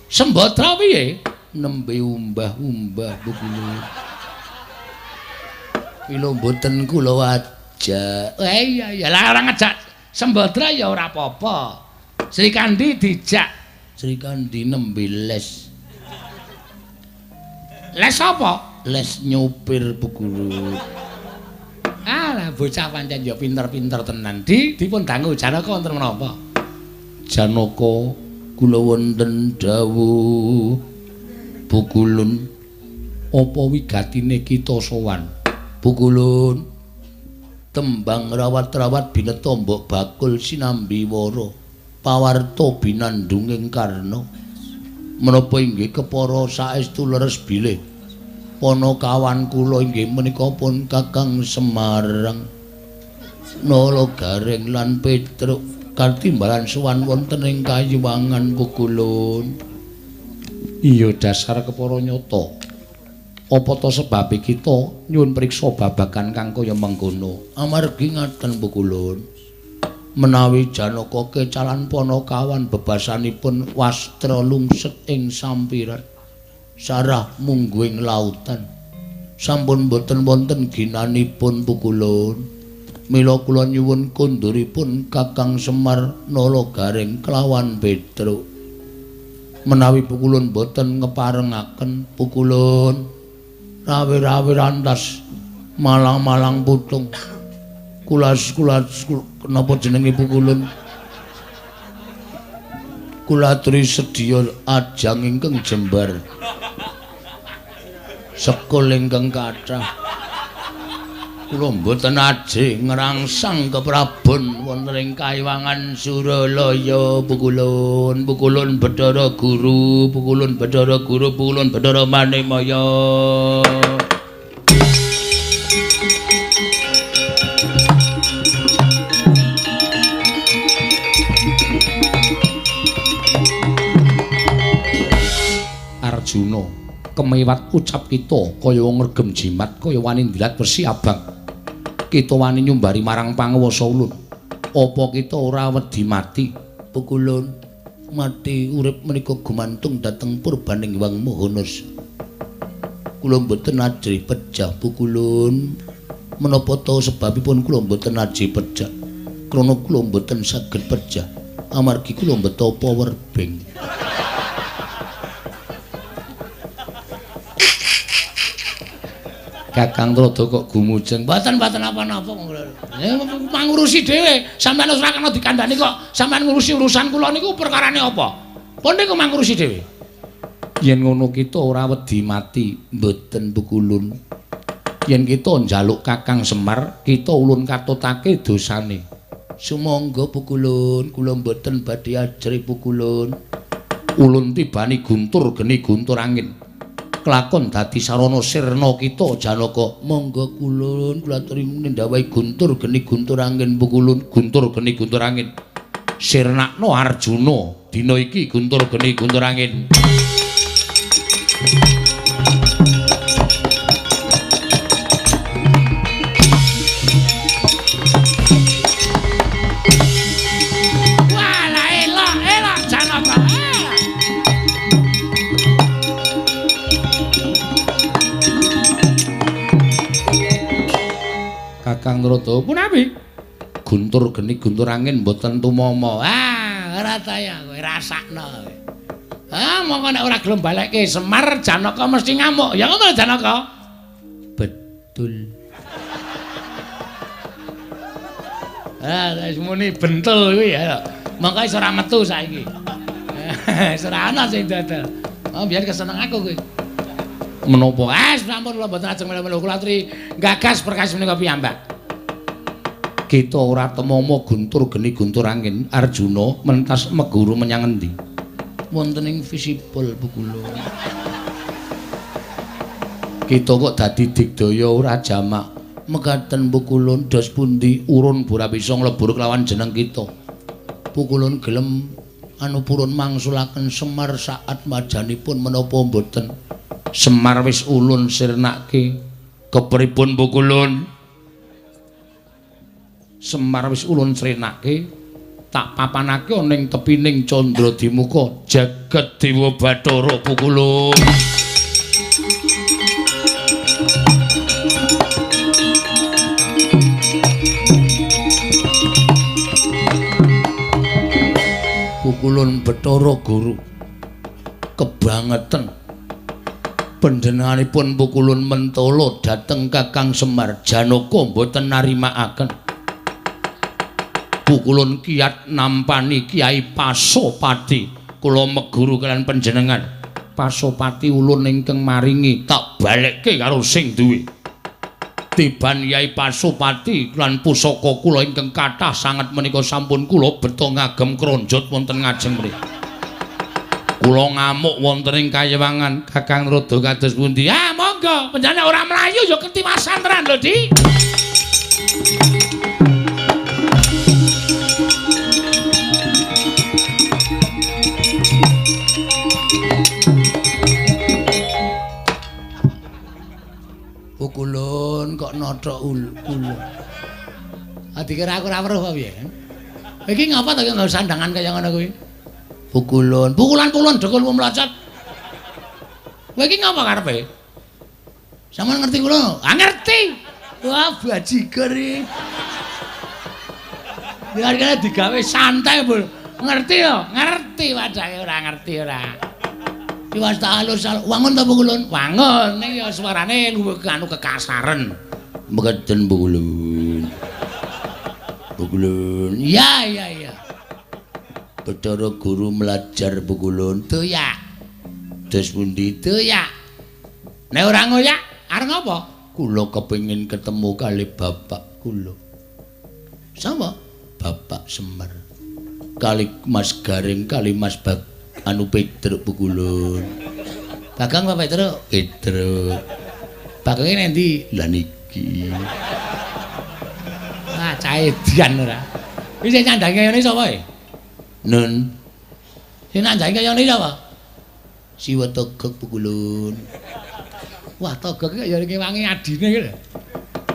Sembadra piye? Nembe umbah-umbah Pukulun. Mila mboten kula ajak. Iya iya, lah ora ngejak Sembadra ya ora apa-apa. Srikandi dijak. Srikandi nembe les. Les apa? Les nyopir Pukulun. Alah bocah pancen ya pinter-pinter tenan. Dipun dangu Janaka wonten menapa? Janaka kula wonten dawuh Pukulun. Apa wigatine kita sowan? Pukulun. Tembang rawat-rawat bineta mbok bakul sinambi wara. Pawarta binandunging karna. Menapa inggih kepara saestu leres bilih panakawan kula inggih menika pun Kakang Semarang Nala Gareng lan Petruk katimbalan sowan wonten ing Kayuwangan Pukulun. Iya dasar kepara nyata. Apa ta sebabe kita nyuwun priksa babagan kang kaya mengkono? Amargi ngaten Pukulun. Menawi Janaka kecalan panakawan bebasanipun wastra lungset ing sampiran sarah mungguing lautan. Sampun boten wonten ginanipun Pukulun. Mila kula nyuwun konduripun Kakang Semar Nala Gareng kelawan Petruk. Menawi Pukulun boten ngeparengaken Pukulun, rawe-rawe rantas malang-malang putung. Kulas-kulas napa jenenge Pukulun? Kula aturi sedya ajang ingkang jembar. Sekul ingkang kathah. Kula mboten ajeng ngrangsang keprabon wonten ing Kayuwangan Suralaya Pukulun. Pukulun Bathara Guru, Pukulun Bathara Guru, Pukulun Bathara Manimaya. Arjuna kemewat ucap kita kaya wong ngregem jimat kaya wani ndilat wesi abang. Kita wani nyumbari marang panguwasa ulun. Apa kita ora wedi mati? Pukulun, mati urip menika gumantung dhateng purbaning Hyang Maha Nasa. Kula mboten ajrih pejah Pukulun. Menapa ta sebabipun kula mboten ajrih pejah? Krana kula mboten saged pejah amargi kula mbeta power bank. Kakang Trada kok gumujeng. Mboten-mboten napa-napa. Mangurusi dhewe. Sampeyan wis ora kena dikandhani kok. Sampeyan ngurusi urusan kula niku perkarane apa? Pun niku mangurusi dhewe. Yen ngono kita ora wedi mati, mboten Pukulun. Yen kita njaluk Kakang Semar, kita ulun katutake dosane. Sumangga Pukulun, kula mboten badhe ajrih Pukulun. Ulun tibani guntur geni guntur angin. Kelakon dadi sarana sirna kita Janaka. Monggo kulun kula aturi nindhawahi guntur geni guntur angin Pukulun. Guntur geni guntur angin. Sirnakno Arjuna dina iki guntur geni guntur angin. Walah elok elok Janaka. Kakang Trada punawi guntur geni guntur angin mboten tumama. Ah, ora ta ya kowe rasakno kowe. Ah, mongko nek ora gelem balekke Semar Janaka mesti ngamuk. Ya ngono Janaka? Betul. Ah, wis muni bentul kuwi ya. Mongko iso ora metu saiki. Wis ora ana sing dodol. Oh, biyen keseneng aku kuwi. Menapa? Ah, sampun kula mboten ajeng melu-melu kula aturi gagas perkawis menika piyambak. Kita ora temama guntur geni guntur angin. Arjuna mentas meguru menyang endi? Wonten ing visipol Pukulun. Kita kok dadi digdaya ora jamak. Mekaten Pukulun dos pundi urun ora bisa nglebur kelawan jeneng kita. Pukulun gelem anu purun mangsulaken Semar saat majanipun menapa mboten? Semar wis ulun sirnake. Kepripun Pukulun? Semar wis ulun srenake, tak papanake ning tepining Candra Dimuka jagat Dewa Bathara Pukulun. Pukulun Bathara Guru kebangetan panjenenganipun Pukulun mentolo dhateng Kakang Semar Janaka mboten narimakaken. Pukulun kiat nampani Kyai Pasopati kula meguru kalian panjenengan. Pasopati ulun ingkang maringi tak balekke karo sing duwe. Tiban Kyai Pasopati lan pusaka kula ingkang kathah sanget menika sampun kula beto ngagem kronjot wonten ngajeng mriki. Kula ngamuk wonten ing kayewangan Kakang Rada kados pundi? Ah monggo, panjenengan ora mlayu ya ketiwasan tenan lho, Di. Pukulun kok nothok kula. Ah dikira aku ora weruh apa piye? Iki ngapa to nggo sandangan kaya ngono kuwi? Pukulun, pukulan-pukulan dekulmu mlocot. Kowe iki ngapa karepe? Sampeyan ngerti kula? Ah ngerti. Wah bajigur iki. Biar digawe santai, Bu. Ngerti yo? Ngerti wadake ora ngerti ora. Iwas tak halus wangun ta Pukulun? Wangun ning ya suarane luwih anu kekasaren. Mekaten Pukulun. Pukulun. Ya ya ya. Bathara Guru melajar Pukulun. Doyak. Dos pundi? Doyak. Nek ora ngoyak arep ngapa? Kula kepengin ketemu kali bapak kula. Sapa? Bapak Semar. Kali Mas Gareng, kali Mas Bag anu Petruk Pukulun. Bagong apa Petruk? Petruk. Bagonge nang ndi? Lah niki. Wah, caedian ora. Iki sing nyandangi kaya ngene sapa e? Nun. Sing nyandangi kaya ngene sapa? Siwa Togog Pukulun. Wah, Togog iki ya ngewangi adine iki lho.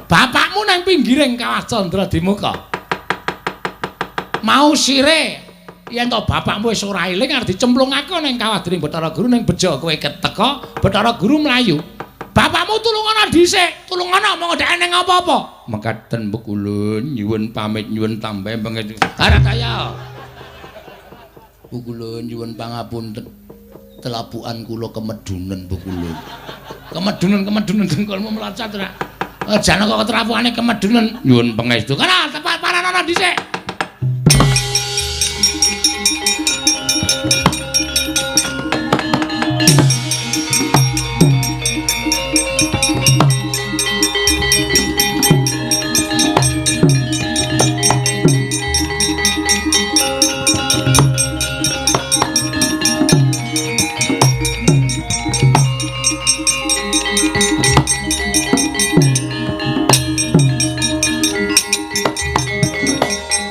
Bapakmu nang pinggiring Kawah Candra Dimuka. Mau sire yen to bapakmu wis ora eling arep dicemplungake ning kawah dening Bathara Guru ning bejo kowe keteka Bathara Guru mlayu. Bapakmu tulungana dhisik, tulungana monggo dhek ning apa-apa. Mekaten Pukulun nyuwun pamit nyuwun tambah pangestu. Ora kaya. Pukulun nyuwun pangapunten. Telapukan kula kemedunen Pukulun. Kemedunen dengkulmu mlocot ora. Jane kok telapukane kemedunen nyuwun pangestu. Kana tepat paranana dhisik.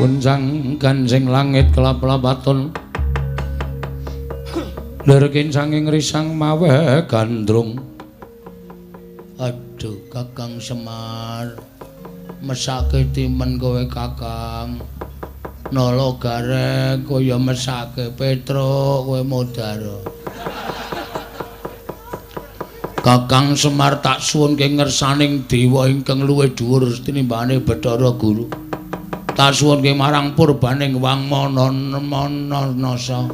Kuncang gansing langit kelap-lapaton lerkin sanging risang mawe gandrung. Aduh Kakang Semar, mesake timen kowe Kakang. Nala gareng kaya mesake Petruk kowe modaro. Kakang Semar tak suwunke ngersaning dewa ingkang luwih dhuwur tinimbane Bathara Guru. Tak suwunke marang purbaning Wang Mananasa.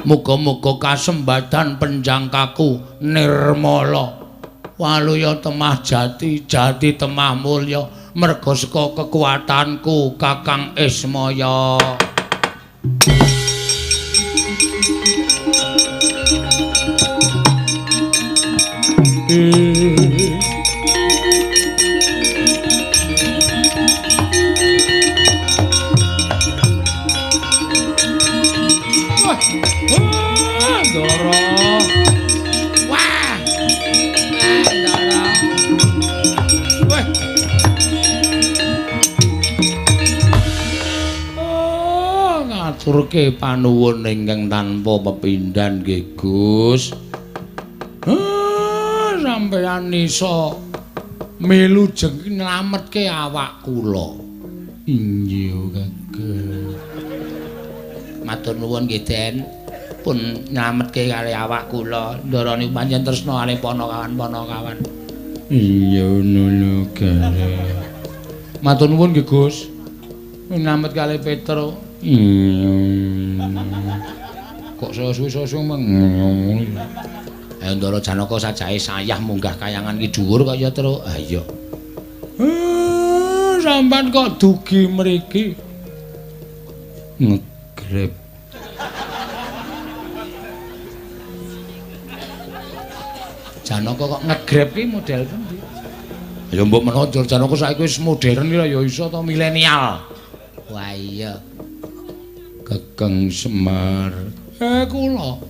Muga-muga kasembadan penjangkaku nirmala. Waluya temah jati, jati temah mulya merga saka kekuatanku Kakang Ismaya. Ngaturke panuwun ingkang tanpa pepindhan nggih Gus. Sampeyan iso melu jeng nylametke awak kula. Iya, Kakang. Matur nuwun nggih, Den. Pun nylametke kali awak kula. Ndara niku pancen tresna kalih panakawan-panakawan. Iya, ngono kae. Matur nuwun nggih, Gus. Nylamet kalih Petro. Iya. Kok saya suwe-suwe meng. Ayo Ndara Janaka sajae sayah munggah kayangan ki dhuwur kok ya, Truk. Ha iya. Sampean kok dugi mriki? Ngegrep. Janaka kok ngegrep ki model pundi? Ya mbok menawa Janaka saiki wis modern ki ya iso to milenial. Wah iya. Kakang Semar. Kula.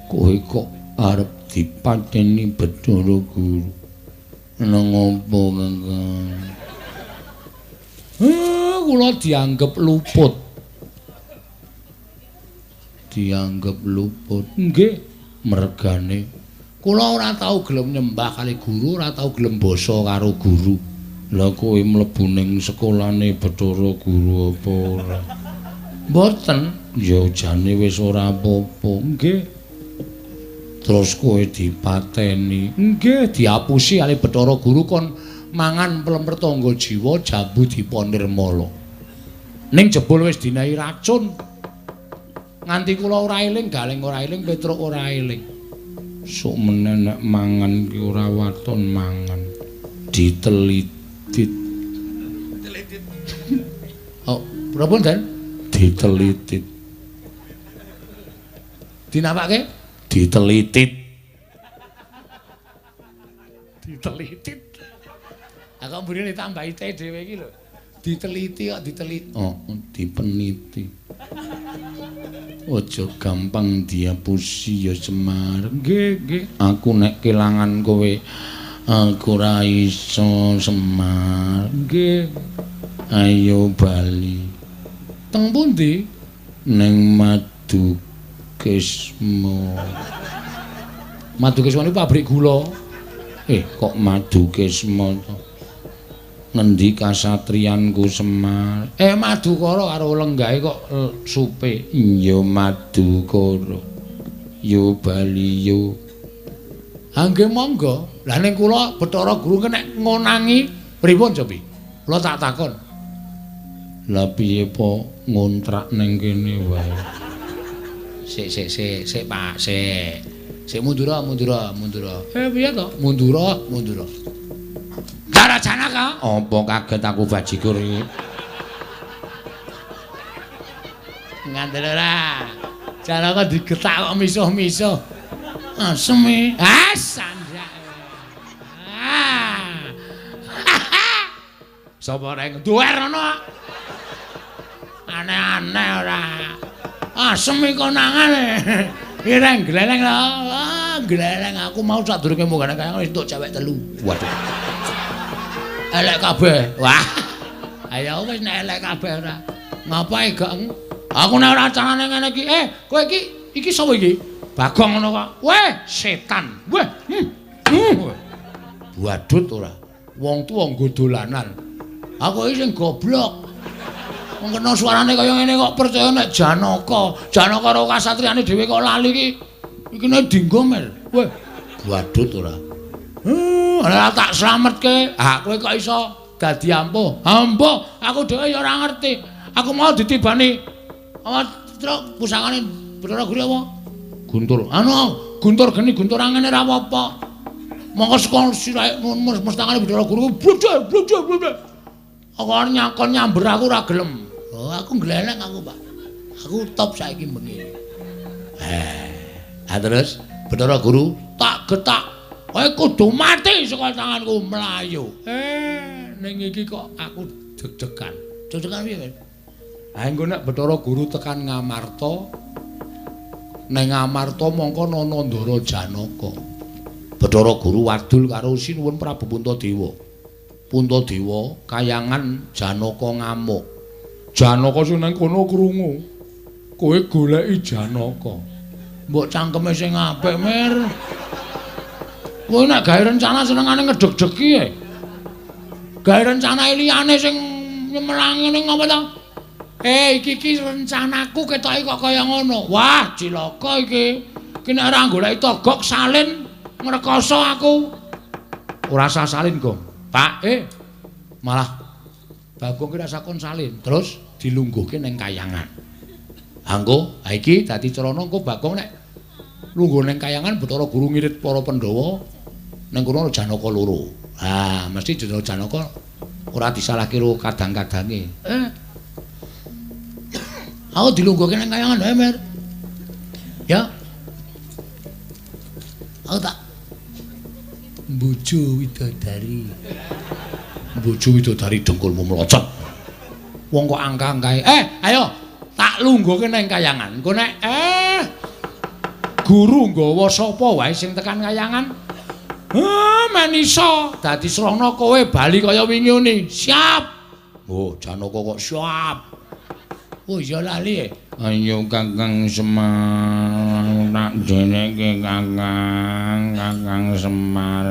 Kowe kok arep dipateni Bathara Guru. Nang opo, Kakang? Kula dianggep luput. Dianggep luput. Nggih, mergane kula ora tau gelem nyembah kali guru, ora tau gelem basa karo guru. Lah kowe mlebu ning sekolahane Bathara Guru apa ora? Mboten. Ya jane wis ora apa-apa. Nggih. Terus kowe dipateni. Nggih, diapusi kali Bathara Guru kon mangan plemper tangga jiwa jambu diponirmala. Ning jebul wis dinehi racun. Nganti kula ora eling, Galing ora eling, Petruk ora eling. Sok meneh nek mangan ki ora waton mangan. Ditelitit. Ditelitit. Oh, pripun, Den? Ditelitit. Dinapake? Ditelitit. Ditelitit. Aku mburine ditambahi T dhewe iki lho. Diteliti kok diteliti. Oh, dipeniti. Aja gampang diapusi ya Semar. Nggih, nggih. Aku nek kelangan kowe aku ora iso Semar. Nggih. Ayo bali. Teng pundi? Ning Madukisma. Madukisma niku pabrik gula. Kok Madukisma to? Ngendi kasatriyanku Semar? Madukara karo lenggahe kok supe. Iya Madukara. Yo bali yo. Ha nggih monggo. Lah ning kula Bathara Guru nek ngonangi pripun cobi? Kula tak takon. Lah piye po ngontrak ning kene wae. Sik sik sik sik Pak, sik. Sik mundura mundura mundura. Piye to? Mundura mundura. Ndara Janaka, apa kaget aku bajigur iki? Ngandel ora. Janaka digetak kok misuh-misuh. Asem e. Ah, sanjake. Ah. Sapa reng duwer ana? Aneh-aneh ora. Asem iki konangane. Ireng gleleng lho. Ah, gleleng aku mau sadurunge munggah kaya wis entuk cewek telu. Waduh. Elek kabeh. Wah. Ayo wis nek elek kabeh ora. Ngapae gak? Aku nek ora carane ngene iki. Kowe iki iki sapa iki? Bagong ngono kok. Weh, setan. Weh. Badut ora. Wong tuwa nggo dolanan. Aku iki sing goblok. Wong kena suarane kaya ngene kok percaya nek Janaka. Janaka karo kasatriyane dhewe kok lali iki. Iki nek dinggo mel. Weh, badut ora. Ora tak slametke. Ha kowe kok iso dadi ampuh? Ampuh, aku dhewe ya ora ngerti. Aku mau ditibani apa truk pusakane Bathara Guru apa? Guntur. Anu, guntur geni guntur angene ora apa-apa. Mongko saka sirahe mestangane Bathara Guru bludel bludel bludel. Aku arep nyakon nyamber aku ora gelem. Oh, aku gleleng aku, Pak. Aku top saiki bengi. Ha terus Bathara Guru tak getak. Kowe kudu mati saka tanganku mlayu. Ning iki kok aku deg-degan. Deg-degan piye, Mas? Ha engko nek Bathara Guru tekan Ngamarta, ning Ngamarta mongko ana Ndara Janaka. Bathara Guru wadul karo Sinuwun Prabu Puntadewa. Puntadewa kayangan Janaka ngamuk. Janaka sing nang kono krungu. Kowe goleki Janaka. Mbok cangkeme sing apik, Mir. Kowe nek gawe rencana senengane ngedeg-degi e. Gawe rencana liyane sing nyemelang ngene ngapa to? Iki iki rencanaku ketoke kok kaya ngono. Wah, cilaka iki. Iki nek ora goleki Togok salin ngrekoso aku. Ora usah salin, Gong. Pak, malah Bagong ki rasa kon salin, terus dilungguhke ning kayangan. Angko, ha iki dadi carana engko Bagong nek lungguh ning kayangan Bathara Guru ngirit para Pandhawa ning kono Janaka loro. Ha, mesti Janaka ora disalahke karo kadang-kadange. Aku dilungguhke ning kayangan wae, Mer. Ya. Aku tak mbojo widodari. Mbojo widodari dengkulmu mlocot. Wong kok angka-angkae. Ayo tak lungguhke ning kayangan. Engko nek guru nggawa sapa wae sing tekan kayangan? Men iso dadi srana kowe bali kaya wingi uni. Siap. Oh, Janaka kok siap. Oh iya lali. Ayo Kakang Semar, tak jenenge Kakang, Kakang Semar.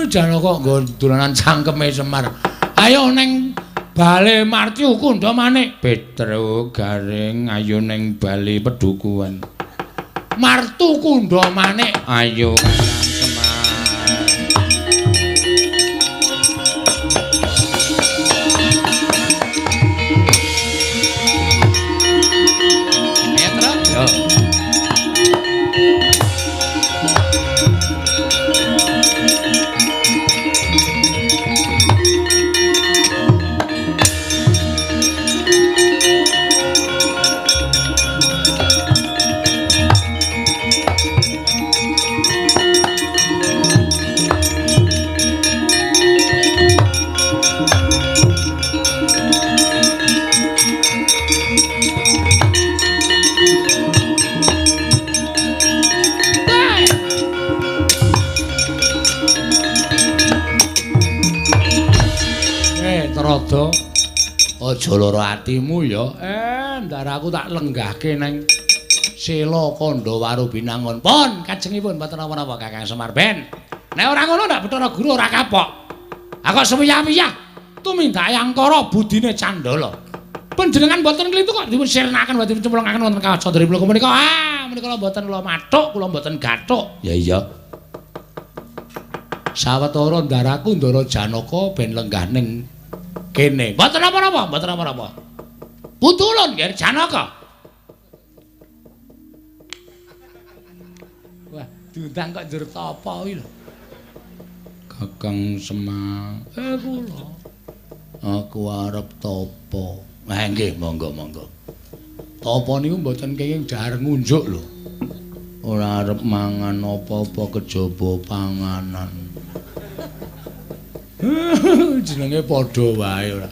Janaka nggo dolanan cangkeme Semar. Ayo ning bale Martyu Kundha Manik. Petro Garing, ayo ning bale Pedukuhan. Martu Kundha Manik. Ayo Kakang Semar. Aja lara atimu ya. Ndar aku tak lenggahke nang Sela Kandha Waru Binangun. Pun kajengipun mboten napa-napa Kakang Semar ben. Nek ora ngono ndak Bathara Guru ora kapok. Aku sewiyah-wiyah tumindake angkara budine Candala. Panjenengan mboten klintu kok dipun sirnaken dipun cemplungaken wonten kawah Candra Bloko menika. Ah, menika kula mboten kula mathuk, kula mboten gathuk. Ya iya. Sawetara ndaraku Ndara Janaka ben lenggah ning kene. Mboten napa-napa, mboten napa-napa. Putulun nggih Janaka. Wah, diundang kok njur tapa kuwi lho. Kakang Semar. Kula. Aku arep tapa. Nah nggih, monggo-monggo. Tapa niku mboten kenging dahar ngunjuk lho. Ora arep mangan apa-apa kejaba panganan. Jenenge padha wae ora.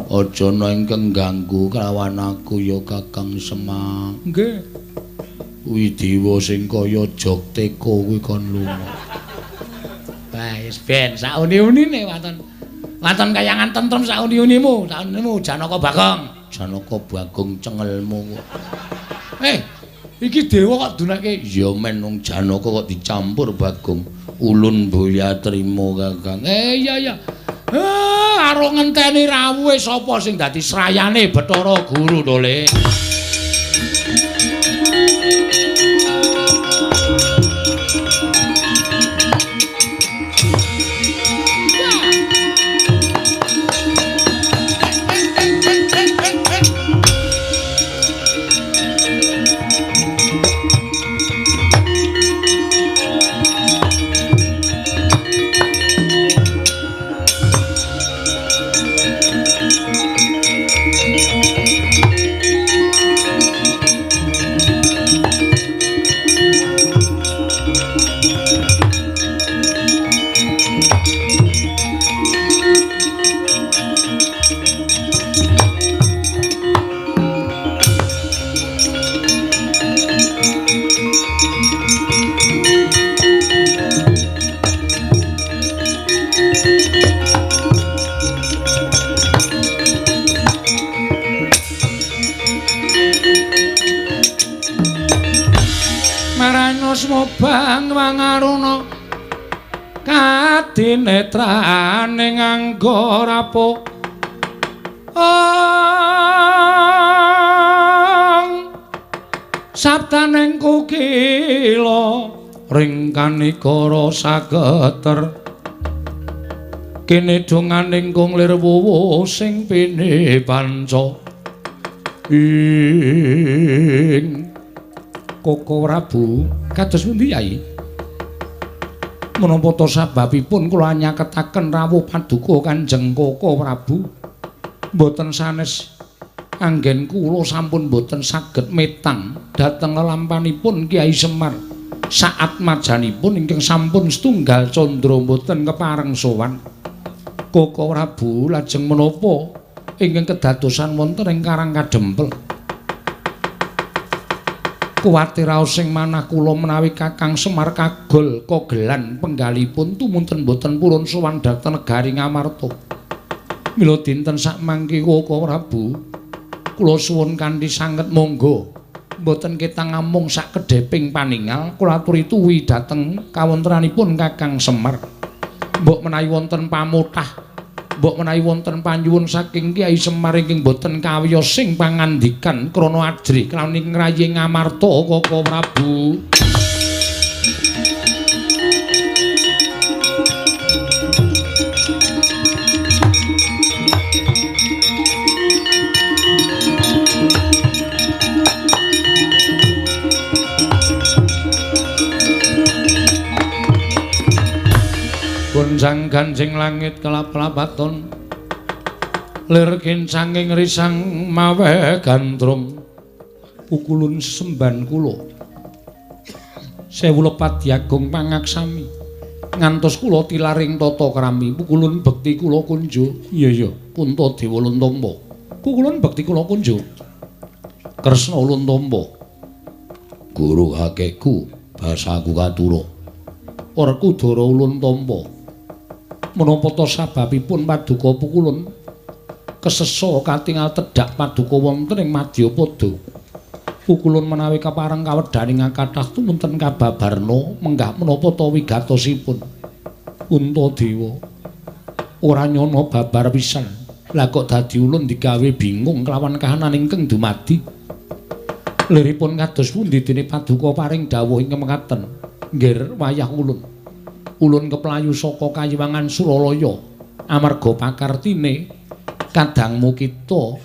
Aja ana ingkang ganggu kelawan aku ya Kakang Semar. Nggih. Widiwa sing kaya jog teko kuwi kon lunga. Wah, wis ben sauni-unine waton. Waton kayangan tentrem sauni-unimu, saunimu Janaka Bagong. Janaka Bagong cengelmu kok. Iki dewa kok dunake. Ya men wong Janaka kok dicampur Bagong. Ulun boya trimo Kakang. Iya iya. Karo ngenteni rawuhe sapa sing dadi srayane Bathara Guru to, Le. Marana smobang wangaruna Adinetrane nganggo rapuh sabdaning kukila ring kanikara sageter kene donganing kung lir wuwu sing pine panca ing Koko Prabu kados pundi Yai? Menapa ta sababipun kula nyaketaken rawuh paduka Kanjeng Koko Prabu mboten sanes anggen kula sampun mboten saged metang dhateng lelampanipun Kyai Semar saat majanipun ingkang sampun setunggal candra mboten kepareng sowan. Koko Prabu lajeng menapa ingkang kedadosan wonten ing Karang Kadempel? Kuwatir raos sing manah kula menawi Kakang Semar kagol kogelan penggalipun tumunten boten purun sowan dhateng negari Ngamarta. Mila dinten sakmangke Koko Prabu kula suwun kanthi sanget monggo mboten ketang amung sakedheping paningal kula aturi tuwi dhateng kawontenanipun Kakang Semar. Mbok menawi wonten pamotah, mbok menawi wonten panyuwun saking Kyai Semar ingkang boten kawiyos sing pangandikan krana ajrih kelawan ing rayi Ngamarta Koko Prabu. Gonjang ganjing langit kelap-lapaton lir kincanging risang mawe gandrung pukulun semban kula sewu lepat diagung pangaksami ngantos kula tilaring tata krami pukulun bekti kula kunjo iya iya Puntadewa ulun tampa pukulun bekti kula kunjo Kresna ulun tampa guru kakekku basaku katura Werkudara ulun tampa. Menapa ta sababipun paduka pukulun kesesa katingal tedhak paduka wonten ing madyapada. Pukulun menawi kapareng kawedhaning kathah tumunten kababarna menggah menapa ta wigatosipun. Puntadewa ora nyana babar pisan. Lah kok dadi ulun digawe bingung kelawan kahanan ingkang dumadi. Liripun kados pundi dene paduka paring dawuh ingkang mekaten? Nggir wayah ulun. Ulun keplayu saka Kayiwangan Suralaya amarga pakartine kadangmu kita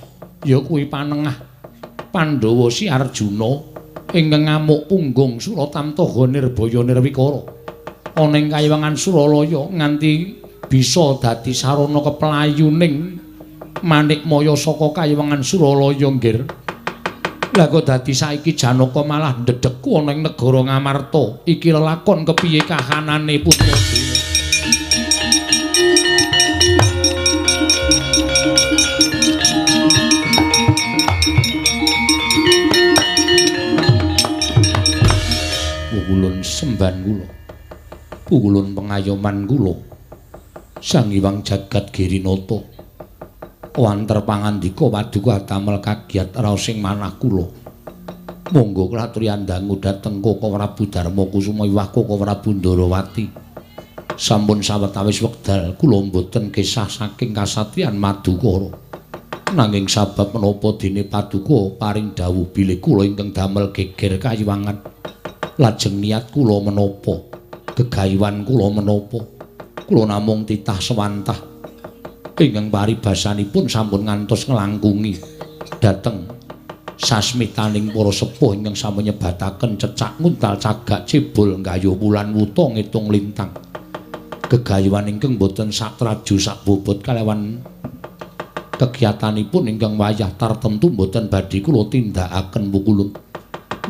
ya kuwi panengah Pandhawa si Arjuna ingkang ngamuk punggung Suratamtaha Nirbaya Nirwikara. Ana ing Kayiwangan Suralaya nganti bisa dadi sarana keplayuning Manikmaya saka Kayiwangan Suralaya nggir. Lah kok dadi saiki Janaka malah ndedheku ana ing negara Ngamarta. Iki lelakon kepiye kahanane Puntadewa? Pukulun semban kula. Pukulun pengayoman kula. Sang Hyang Jagat Girinata. Wanter pangandika paduka damel kagiat raos sing manah kula. Monggo kula aturi andangu dhateng Koko Prabu Darma Kusuma iwah Koko Prabu Ndarawati. Sampun sawetawis wekdal kula mboten kisah saking kasatriyan Madukara. Nanging sabab menapa dene paduka paring dawuh bilih kula ingkang damel geger kayiwangan. Lajeng niat kula menapa? Gegayuhan kula menapa? Kula namung titah sewantah ingkang paribasanipun sampun ngantos nglangkungi dhateng sasmitaning para sepuh ingkang sampun nyebataken cecak nguntal cagak cebol nggayuh wulan wuta ngitung lintang. Gegayuhan ingkang boten satraju sakbobot kalawan kegiatanipun ingkang wayah tartemtu boten badhe kula tindakaken pukulun.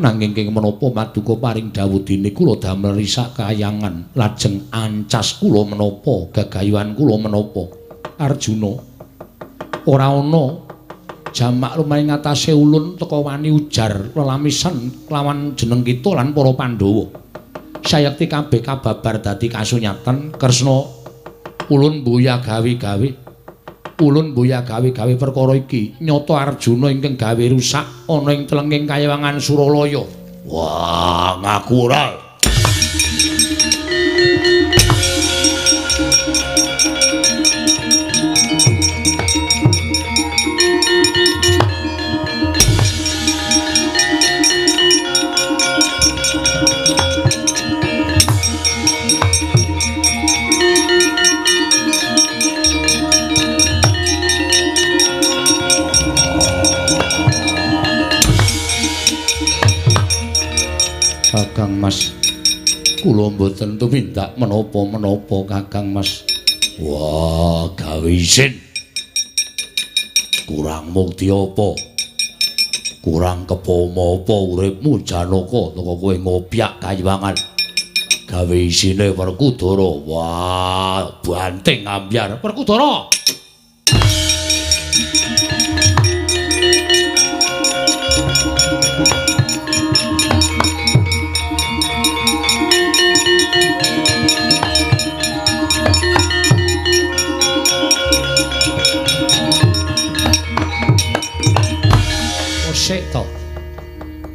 Nanging ing menapa paduka paring dawuh dene kula damel risak kayangan lajeng ancas kula menapa gegayuhan kula menapa? Arjuna ora ana jamak lumaing ngatasé ulun teka wani ujar lelamisan kelawan jeneng kita lan para Pandhawa. Sayekti kabeh kababar dadi kasunyatan Kresna ulun mbuya gawe-gawe. Ulun mbuya gawe-gawe perkara iki nyata Arjuna ingkang gawe rusak ana ing telenging Kayiwangan Suralaya. Wah, ngaku ora. Kula mboten tumindak menapa-menapa Kakang Mas. Wah, gawe isin. Kurang mukti apa? Kurang kepama apa uripmu Janaka teko kowe ngopyak kayiwangan. Gawe isine Werkudara. Wah, banting ambyar Werkudara. Sik to.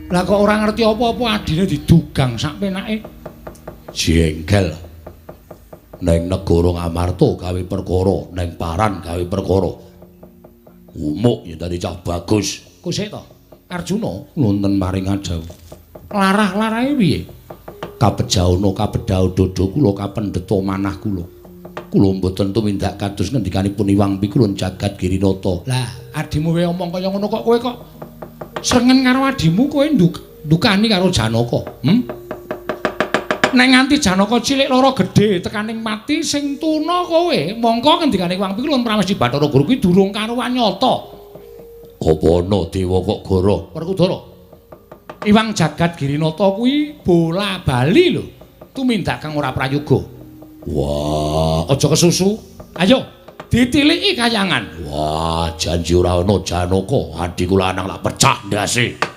Lah kok ora ngerti apa-apa adine didugang sak penake. Jengkel. Neng negara Ngamarta gawe perkara, neng Paran gawe perkara. Umuk yen dadi cah bagus. Kok sik to? Arjuna wonten maring adhawuh. Larah-larahe piye? Kabejaana kabedhao dodo kula kapendheta manah kula. Kula mboten tumindak kados ngendikanipun Iwang Pikulun Jagat Girinata. Lah, adimu wae omong kaya ngono kok kowe kok srengen karo adimu kowe ndukani karo Janaka. Nek nganti Janaka cilik lara gedhe tekaning mati sing tuna kowe, mongko ngendikane Iwang Pikulun Pramesti Bathara Guru kuwi durung karuwan nyata. Apa ana dewa kok goro? Werkudara. Iwang Jagat Girinata kuwi bola bali lho. Tumindak kang ora prayoga. Wah, aja kesusu. Ayo ditiliki kayangan. Wah, janji ora ana Janaka, adhiku lanang lak pecah ndase.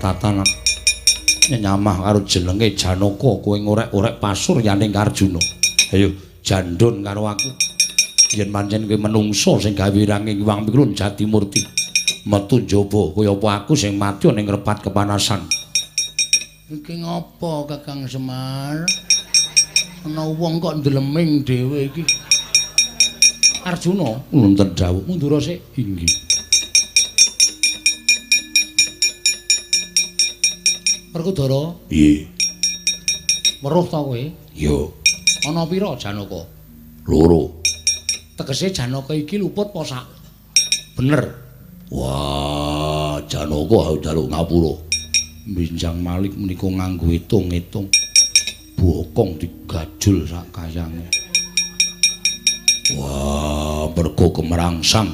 Tatanan nyamah karo jenenge Janaka kowe ngorek-orek pasuryaning Arjuna. Ayo jandun karo aku. Yen pancen kowe menungso sing gawe ranging Iwang Pikulun Jatimurti, metu njaba kaya apa aku sing mati ning repat kepanasan. Iki ngopo Kakang Semar? Ana wong kok ndleming dhewe iki. Arjuna wonten dawuh mundura sik. Inggih. Werkudara. Piye? Weruh ta kowe? Iya. Ana pira Janaka? Loro. Tegese Janaka iki luput apa sak? Bener. Wah, Janaka njaluk ngapura. Binjang Malik menika nganggo hitung-hitung. Bokong digajul sak kayange. Wah, mergo kemerangsang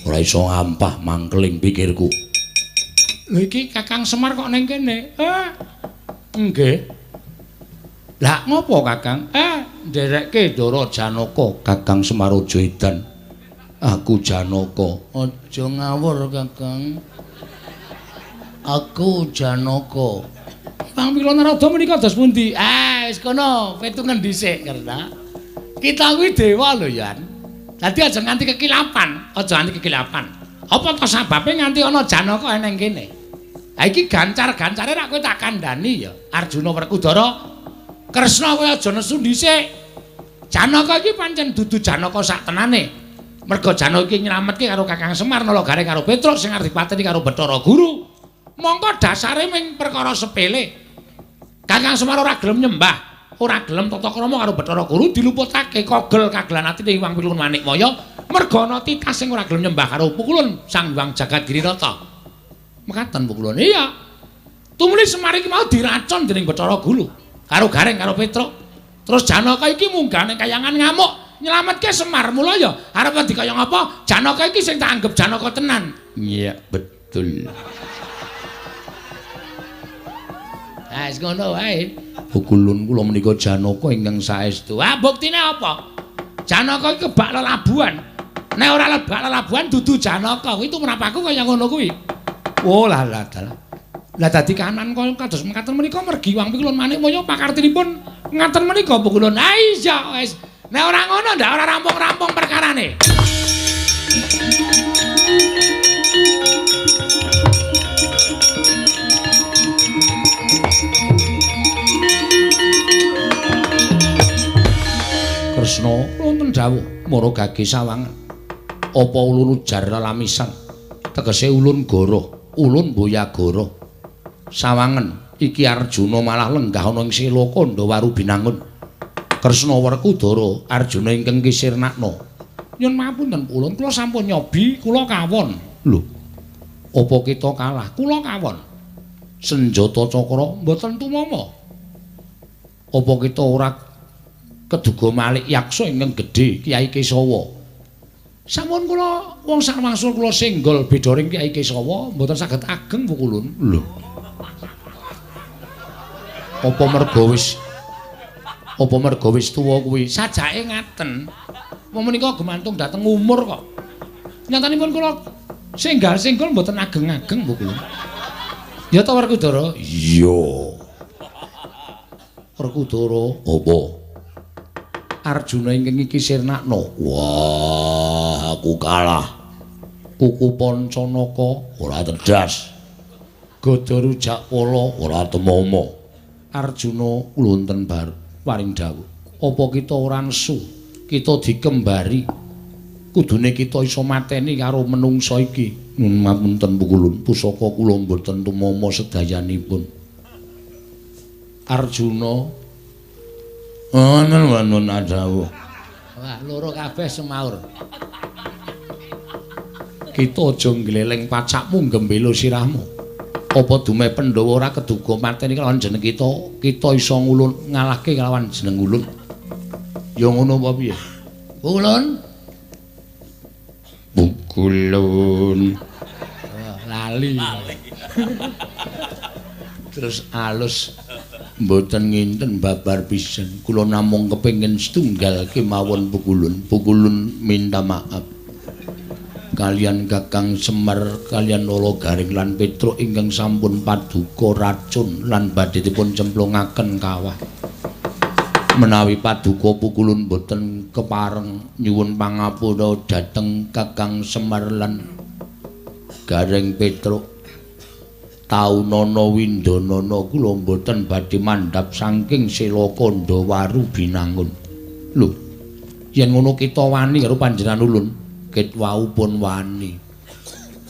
ora iso ngampah mangkeling pikirku. Lho iki Kakang Semar kok ning kene? Nggih. Lah ngopo Kakang? Nderekke Ndara Janaka. Kakang Semar aja edan. Aku Janaka. Aja ngawur Kakang. Aku Janaka. Iwang Pila Narada menika dos pundi? Wis kono, petungen dhisik karena kita kuwi dewa lho Yan. Dadi aja nganti kekilapan, aja nganti kekilapan. Apa to sababe nganti ana Janaka eneng kene? Ha iki gancar-gancare rak kowe tak kandhani ya. Arjuna Werkudara, Kresna kowe aja nesu dhisik. Janaka iki pancen dudu Janaka sak tenane. Merga Janaka iki nyelametke karo Kakang Semar, nala gareng karo Petruk sing arep dipateni karo Bathara Guru. Mongko dasare ming perkara sepele. Kakang Semar ora gelem nyembah, ora gelem tata krama karo Bathara Guru, diluputake kogel kagelan atine Iwang Pilun Manikmaya merga ana titah sing ora gelem nyembah karo Pukulun Sang Hyang Jagat Girinata. Mekaten Pukulun. Iya. Tumuli Semar iki mau diracun dening Bathara Guru karo Gareng karo Petruk. Terus Janaka iki munggah ning kayangan ngamuk, nyelametke Semar. Mula ya arep wedi kaya ngapa? Janaka iki sing tak anggap Janaka tenan. Iya, betul. Ah, wis ngono wae. Pukulun kula menika Janaka ingkang saestu. Ah, buktine apa? Janaka iki kebak lelabuhan. Nek ora lebak lelabuhan dudu Janaka. Kuwi tumrapaku kaya ngono kuwi. Oh, lah lah dalah. Lah dadi kahanan kaya kados mekaten menika mergi Wang Pikulun Manikmaya pakartinipun ngaten menika Pukulun. Ah iya wis. Nek ora ngono ndak ora rampung-rampung perkarane. Kresna wonten dawuh mara gage sawangan. Apa ulun ujar lelamisan? Tegese ulun goroh, ulun boya goroh. Sawangen iki Arjuna malah lenggah ana ing Sela Kandha Binangun. Kresna Werkudara Arjuna ingkang kisirnakna. Nyun mapunten ulun, kula sampun nyobi, kula kawon. Lho, apa kita kalah? Kula kawon. Senjata cakra mboten tumama. Apa kita ora keduga malik yaksa ingkang gedhe Kyai Kesawa? Sampun kula wong sakwangsul kula senggol bedoring Kyai Kesawa mboten saged ageng pukulun. Lho, apa merga wis tuwa kuwi? Sajake ngaten. Wong menika gumantung dhateng umur kok. Nyatanipun kula senggal-senggol mboten ageng-ageng pukulun. Ya ta Werkudara? Iya. Werkudara apa? Arjuna ingkang iki sirnakna. Wah, aku kalah. Kuku Pancanaka ora tedas. Gada Rujakpala ora temama. Arjuna wonten bar paring dawuh. Apa kita ora nesu? Kita dikembari. Kudune kita iso mateni karo menungsa iki. Nyuwun mapunten pukulun, pusaka kula mboten tumama sedayanipun. Arjuna wonten wonten dawuh. Wah, loro kabeh semaur. Kita aja ngleleng pacakmu gembelo sirahmu. Apa dumeh Pandhawa ora keduga mateni kelawan jeneng kita, kita iso ngulun ngalahke kelawan jeneng ulun. Ya ngono apa piye? Ulun. Pukulun. Oh, lali. Terus alus mboten nginten babar pisan. Kula namung kepengin setunggal kemawon pukulun. Pukulun minta maaf kalian Kakang Semar, kalian Lolo Garing lan Petruk ingkang sampun paduka racun lan badhe dipun cemplungaken kawah. Menawi paduka pukulun boten kepareng nyuwun pangapura dhateng Kakang Semar lan Gareng Petruk. Taunana windanana kula mboten badhe mandhap saking Sela Kandha Waru Binangun. Lho, yen ngono kita wani karo panjenengan ulun. Ket wau pun wani.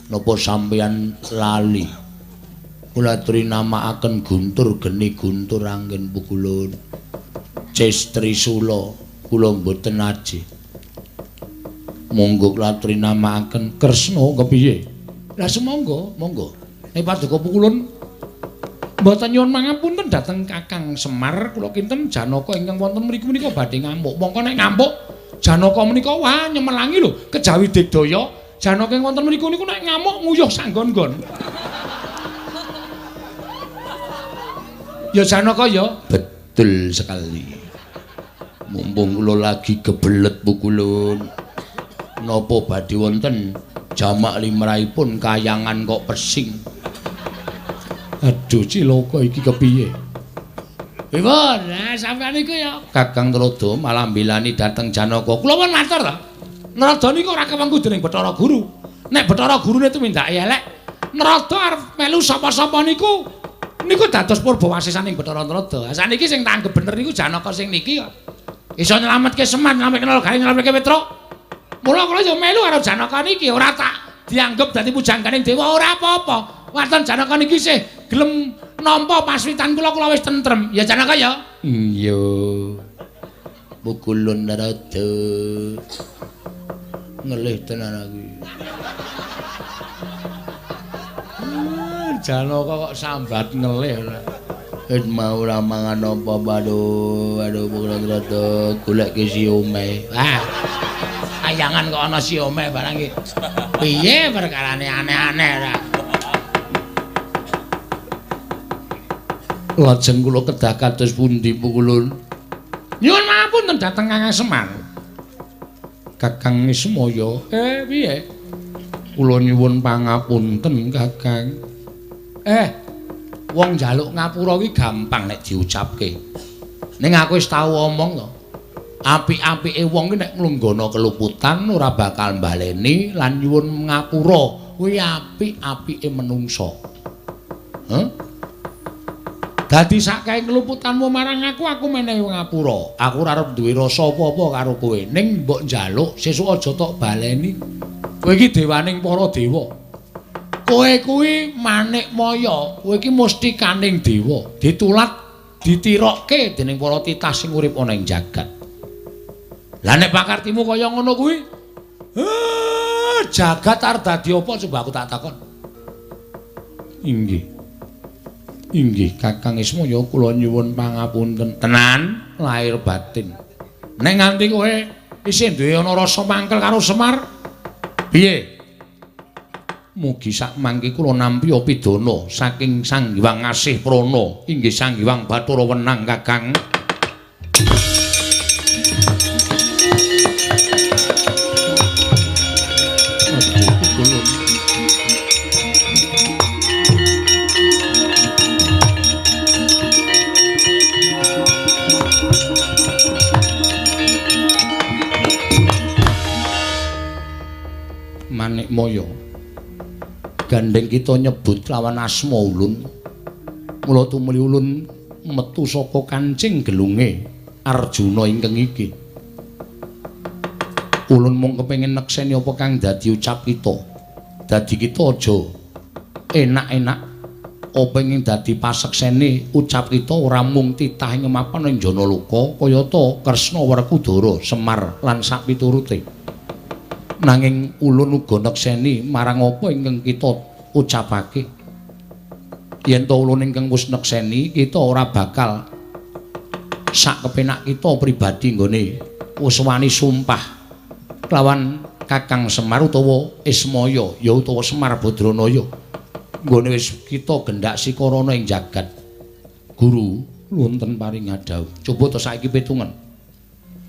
Napa sampeyan lali? Kula trinamakaken guntur geni guntur angin pukulun. Ces Trisula kula mboten ajih. Monggo kula trinamakaken Kresna kepiye? Lah sumangga, monggo. Nek paduka pukulun mboten nyuwun pangapunten dhateng Kakang Semar, kula kinten Janaka ingkang wonten mriku menika badhe ngamuk. Mongko nek ngamuk Janaka menika wah nyemelangi lho kejawi digdaya. Janaka ing wonten mriku niku nek ngamuk nguyuh sanggon-nggon. Ya Janaka ya. Betul sekali. Mumpung kula lagi kebelet pukulun. Napa badhe wonten jamak limrahipun kayangan kok pesing. Aduh cilaka iki kepiye? Pripun? Lah sampeyan niku ya Kakang Narada malah mbilani dhateng Janaka. Kula pun matur ta. Narada niku ora kewengku dening Bathara Guru. Nek Bathara Gurune tumindake elek, Narada arep melu sapa-sapa niku niku dados purbawasisaning Bathara Narada. Saniki sing tanggep bener niku Janaka sing niki kok. Iso nyelametke Semar, nyelametke Nala Garing, nyelametke Petruk. Mula kula ya melu karo Janaka niki, ora tak dianggep dadi pujangganing dewa ora apa-apa. Waton Janaka niki sih gelem nampa paswitan kula, kula wis tentrem. Ya Janaka ya? Iya. Pukulun Narada. Ngelih tenan aku. Janaka kok sambat ngelih ora. Wis mau ora mangan apa-apa, aduh, aduh rada goleke siome. Ah. Kayangan kok ana siome barang iki. Piye perkarane aneh-aneh ora. Lajeng kula kedah kados pundi pukulun? Nyuwun pangapunten dhateng Kakang Semar. Kakang Ismaya, piye? Kula nyuwun pangapunten, Kakang. Wong njaluk ngapura kuwi gampang nek diucapke. Ning aku wis tau omong to. Apik-apike wong ki nek nglunggono keluputan ora bakal mbaleni lan nyuwun ngapura. Kuwi apik-apike menungsa. Heh? Dadi sakae keluputanmu marang aku, aku menehi ngapura. Aku ora arep duwe rasa apa-apa karo kowe. Ning mbok njaluk sesuk aja tok baleni. Kowe iki dewaning para dewa. Kowe kuwi manik maya, kowe iki mustikaning dewa, ditulat ditirokke dening para titah sing urip ana ing jagat. Lah nek pakartimu kaya ngono kuwi, jagat arep dadi apa coba aku tak takon. Inggih. Inggih Kakang Ismaya kula nyuwun pangapunten tenan lahir batin. Nek nganti kowe isih duwe ana rasa mangkel karo Semar, piye? Mugi sak mangke kula nampi pidana saking Sang Hyang Asih Prana inggih Sang Hyang Bathara Wenang Kakang. Manik Maya, gandeng kita nyebut lawan asma ulun. Mula tumuli ulun metu saka kancing gelunge Arjuna ingkang iki. Ulun mung kepengin nekseni apa kang dadi ucap kita. Dadi kita aja enak-enak apa ing dadi paseksene ucap kita ora mung titah ing mapan ing Janaloka kayata Kresna Werkudara, Semar lan sapiturute. Nanging ulun uga nekseni marang apa ingkang kita ucapake. Yen to ulun ingkang wis nekseni, kita ora bakal sak kepenak kita pribadi nggone wis wani sumpah lawan Kakang Semar utawa Ismaya ya utawa Semar Badranaya. Nggone wis kita gendak sikarana ing jagat. Guru wonten paring dawuh. Coba to saiki pitungan.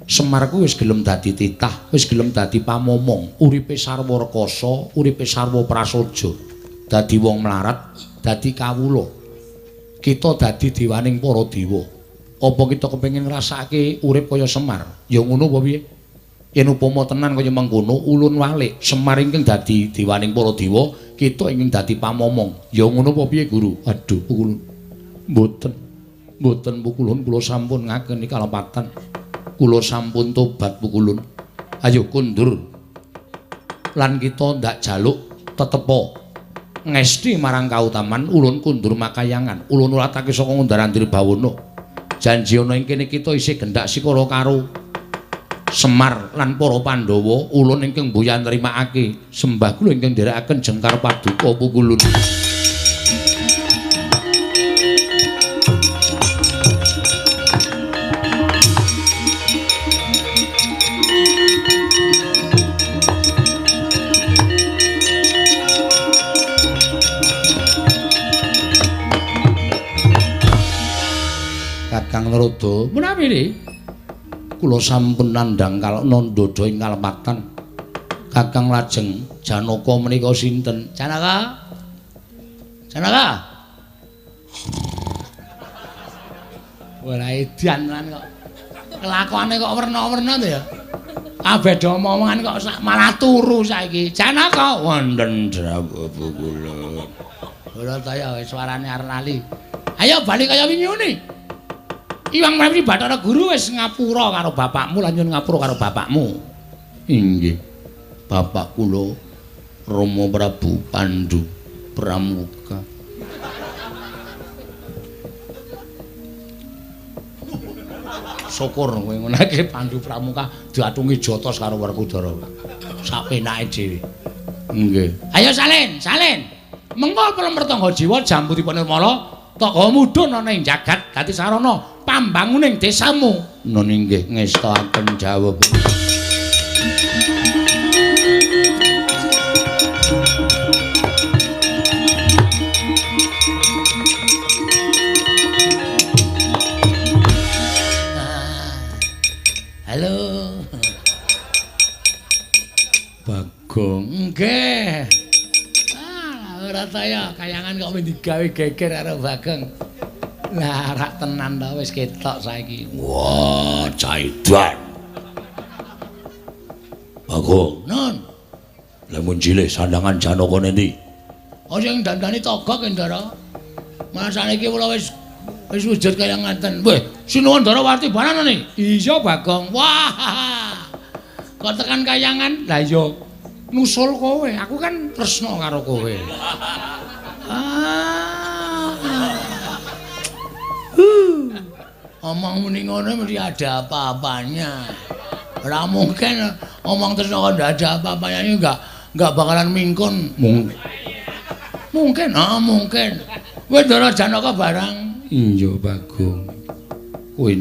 Semar kuwi wis gelem dadi titah, wis gelem dadi pamomong, uripe sarwa rekasa, uripe sarwa prasaja. Dadi wong mlarat, dadi kawula. Kita dadi dewaning para dewa. Apa kita kepengin ngrasakake urip kaya Semar? Ya ngono apa piye? Yen upama tenan kaya mengkono, ulun walik, Semar ingkang dadi dewaning para dewa, kita ingkang dadi pamomong. Ya ngono apa piye, Guru? Aduh, pukulun. Mboten. Mboten pukulun kula sampun ngakeni kalepatan. Kula sampun tobat pukulun. Ayo kundur. Lan kita ndak jaluk tetepa ngesti marang kautaman ulun kundur makayangan. Ulun ulatake saka Ngundar-andir bawana. Janji ana ing kene kita isih gendak sikara karo Semar lan para Pandhawa. Ulun ingkang mboya nrimakake sembah kula ingkang nderekaken jengkar paduka pukulun. Kakang Narada, menawi niki kula sampun nandhang nandha ing kalepatan. Kakang lajeng Janaka menika sinten? Janaka. Janaka. Ora edan lan kok. Kelakuane kok werna-werna to ya. Kabeh do omongan kok malah turu saiki. Janaka wonten drawuh kula. Ora ta ya suarane arep lali. Ayo bali kaya wingi ngene. Iwang Mremi Bathara Guru wis ngapura karo bapakmu lan nyuwun ngapura karo bapakmu. Inggih. Bapak kula Rama Prabu Pandu Pramuka. Syukur kowe ngunake Pandu Pramuka diatungi jotos karo Werkudara. Sak penake dhewe. Nggih. Ayo salin, salin. Mengko plemer tangga jiwa jambutipun Nirmala Tok gawa mudhun ana ing jagat dadi sarana pambanguning desamu. Nun inggih ngestakaken jawab. Halo. Bagong. Nggih. Ah, ora ta ya, kayangan kok mung digawe geger karo Bagong. Lah rak tenan ta wis ketok saiki. Wah, caidan. Bagong, Nun. Lah mun cilik sandangan Janaka nendi? Oh sing dandani Togok, Ndara. Malah saniki kula wis wujud kaya ngaten. Weh, sinuwun Ndarawarti barang ngene. Iya, Bagong. Wah. Kok tekan kayangan? Lah iya, nusul kowe. Aku kan tresna karo kowe. Ah. Omong muni ngono mesti ada apa-apanya. Ora mungkin omong tresna kok ndak ada apa-apanya ini enggak bakalan mingkun. Mungkin. Mungkin, ah mungkin. Kowe Ndara Janaka barang. Iya, Bagong. Kowe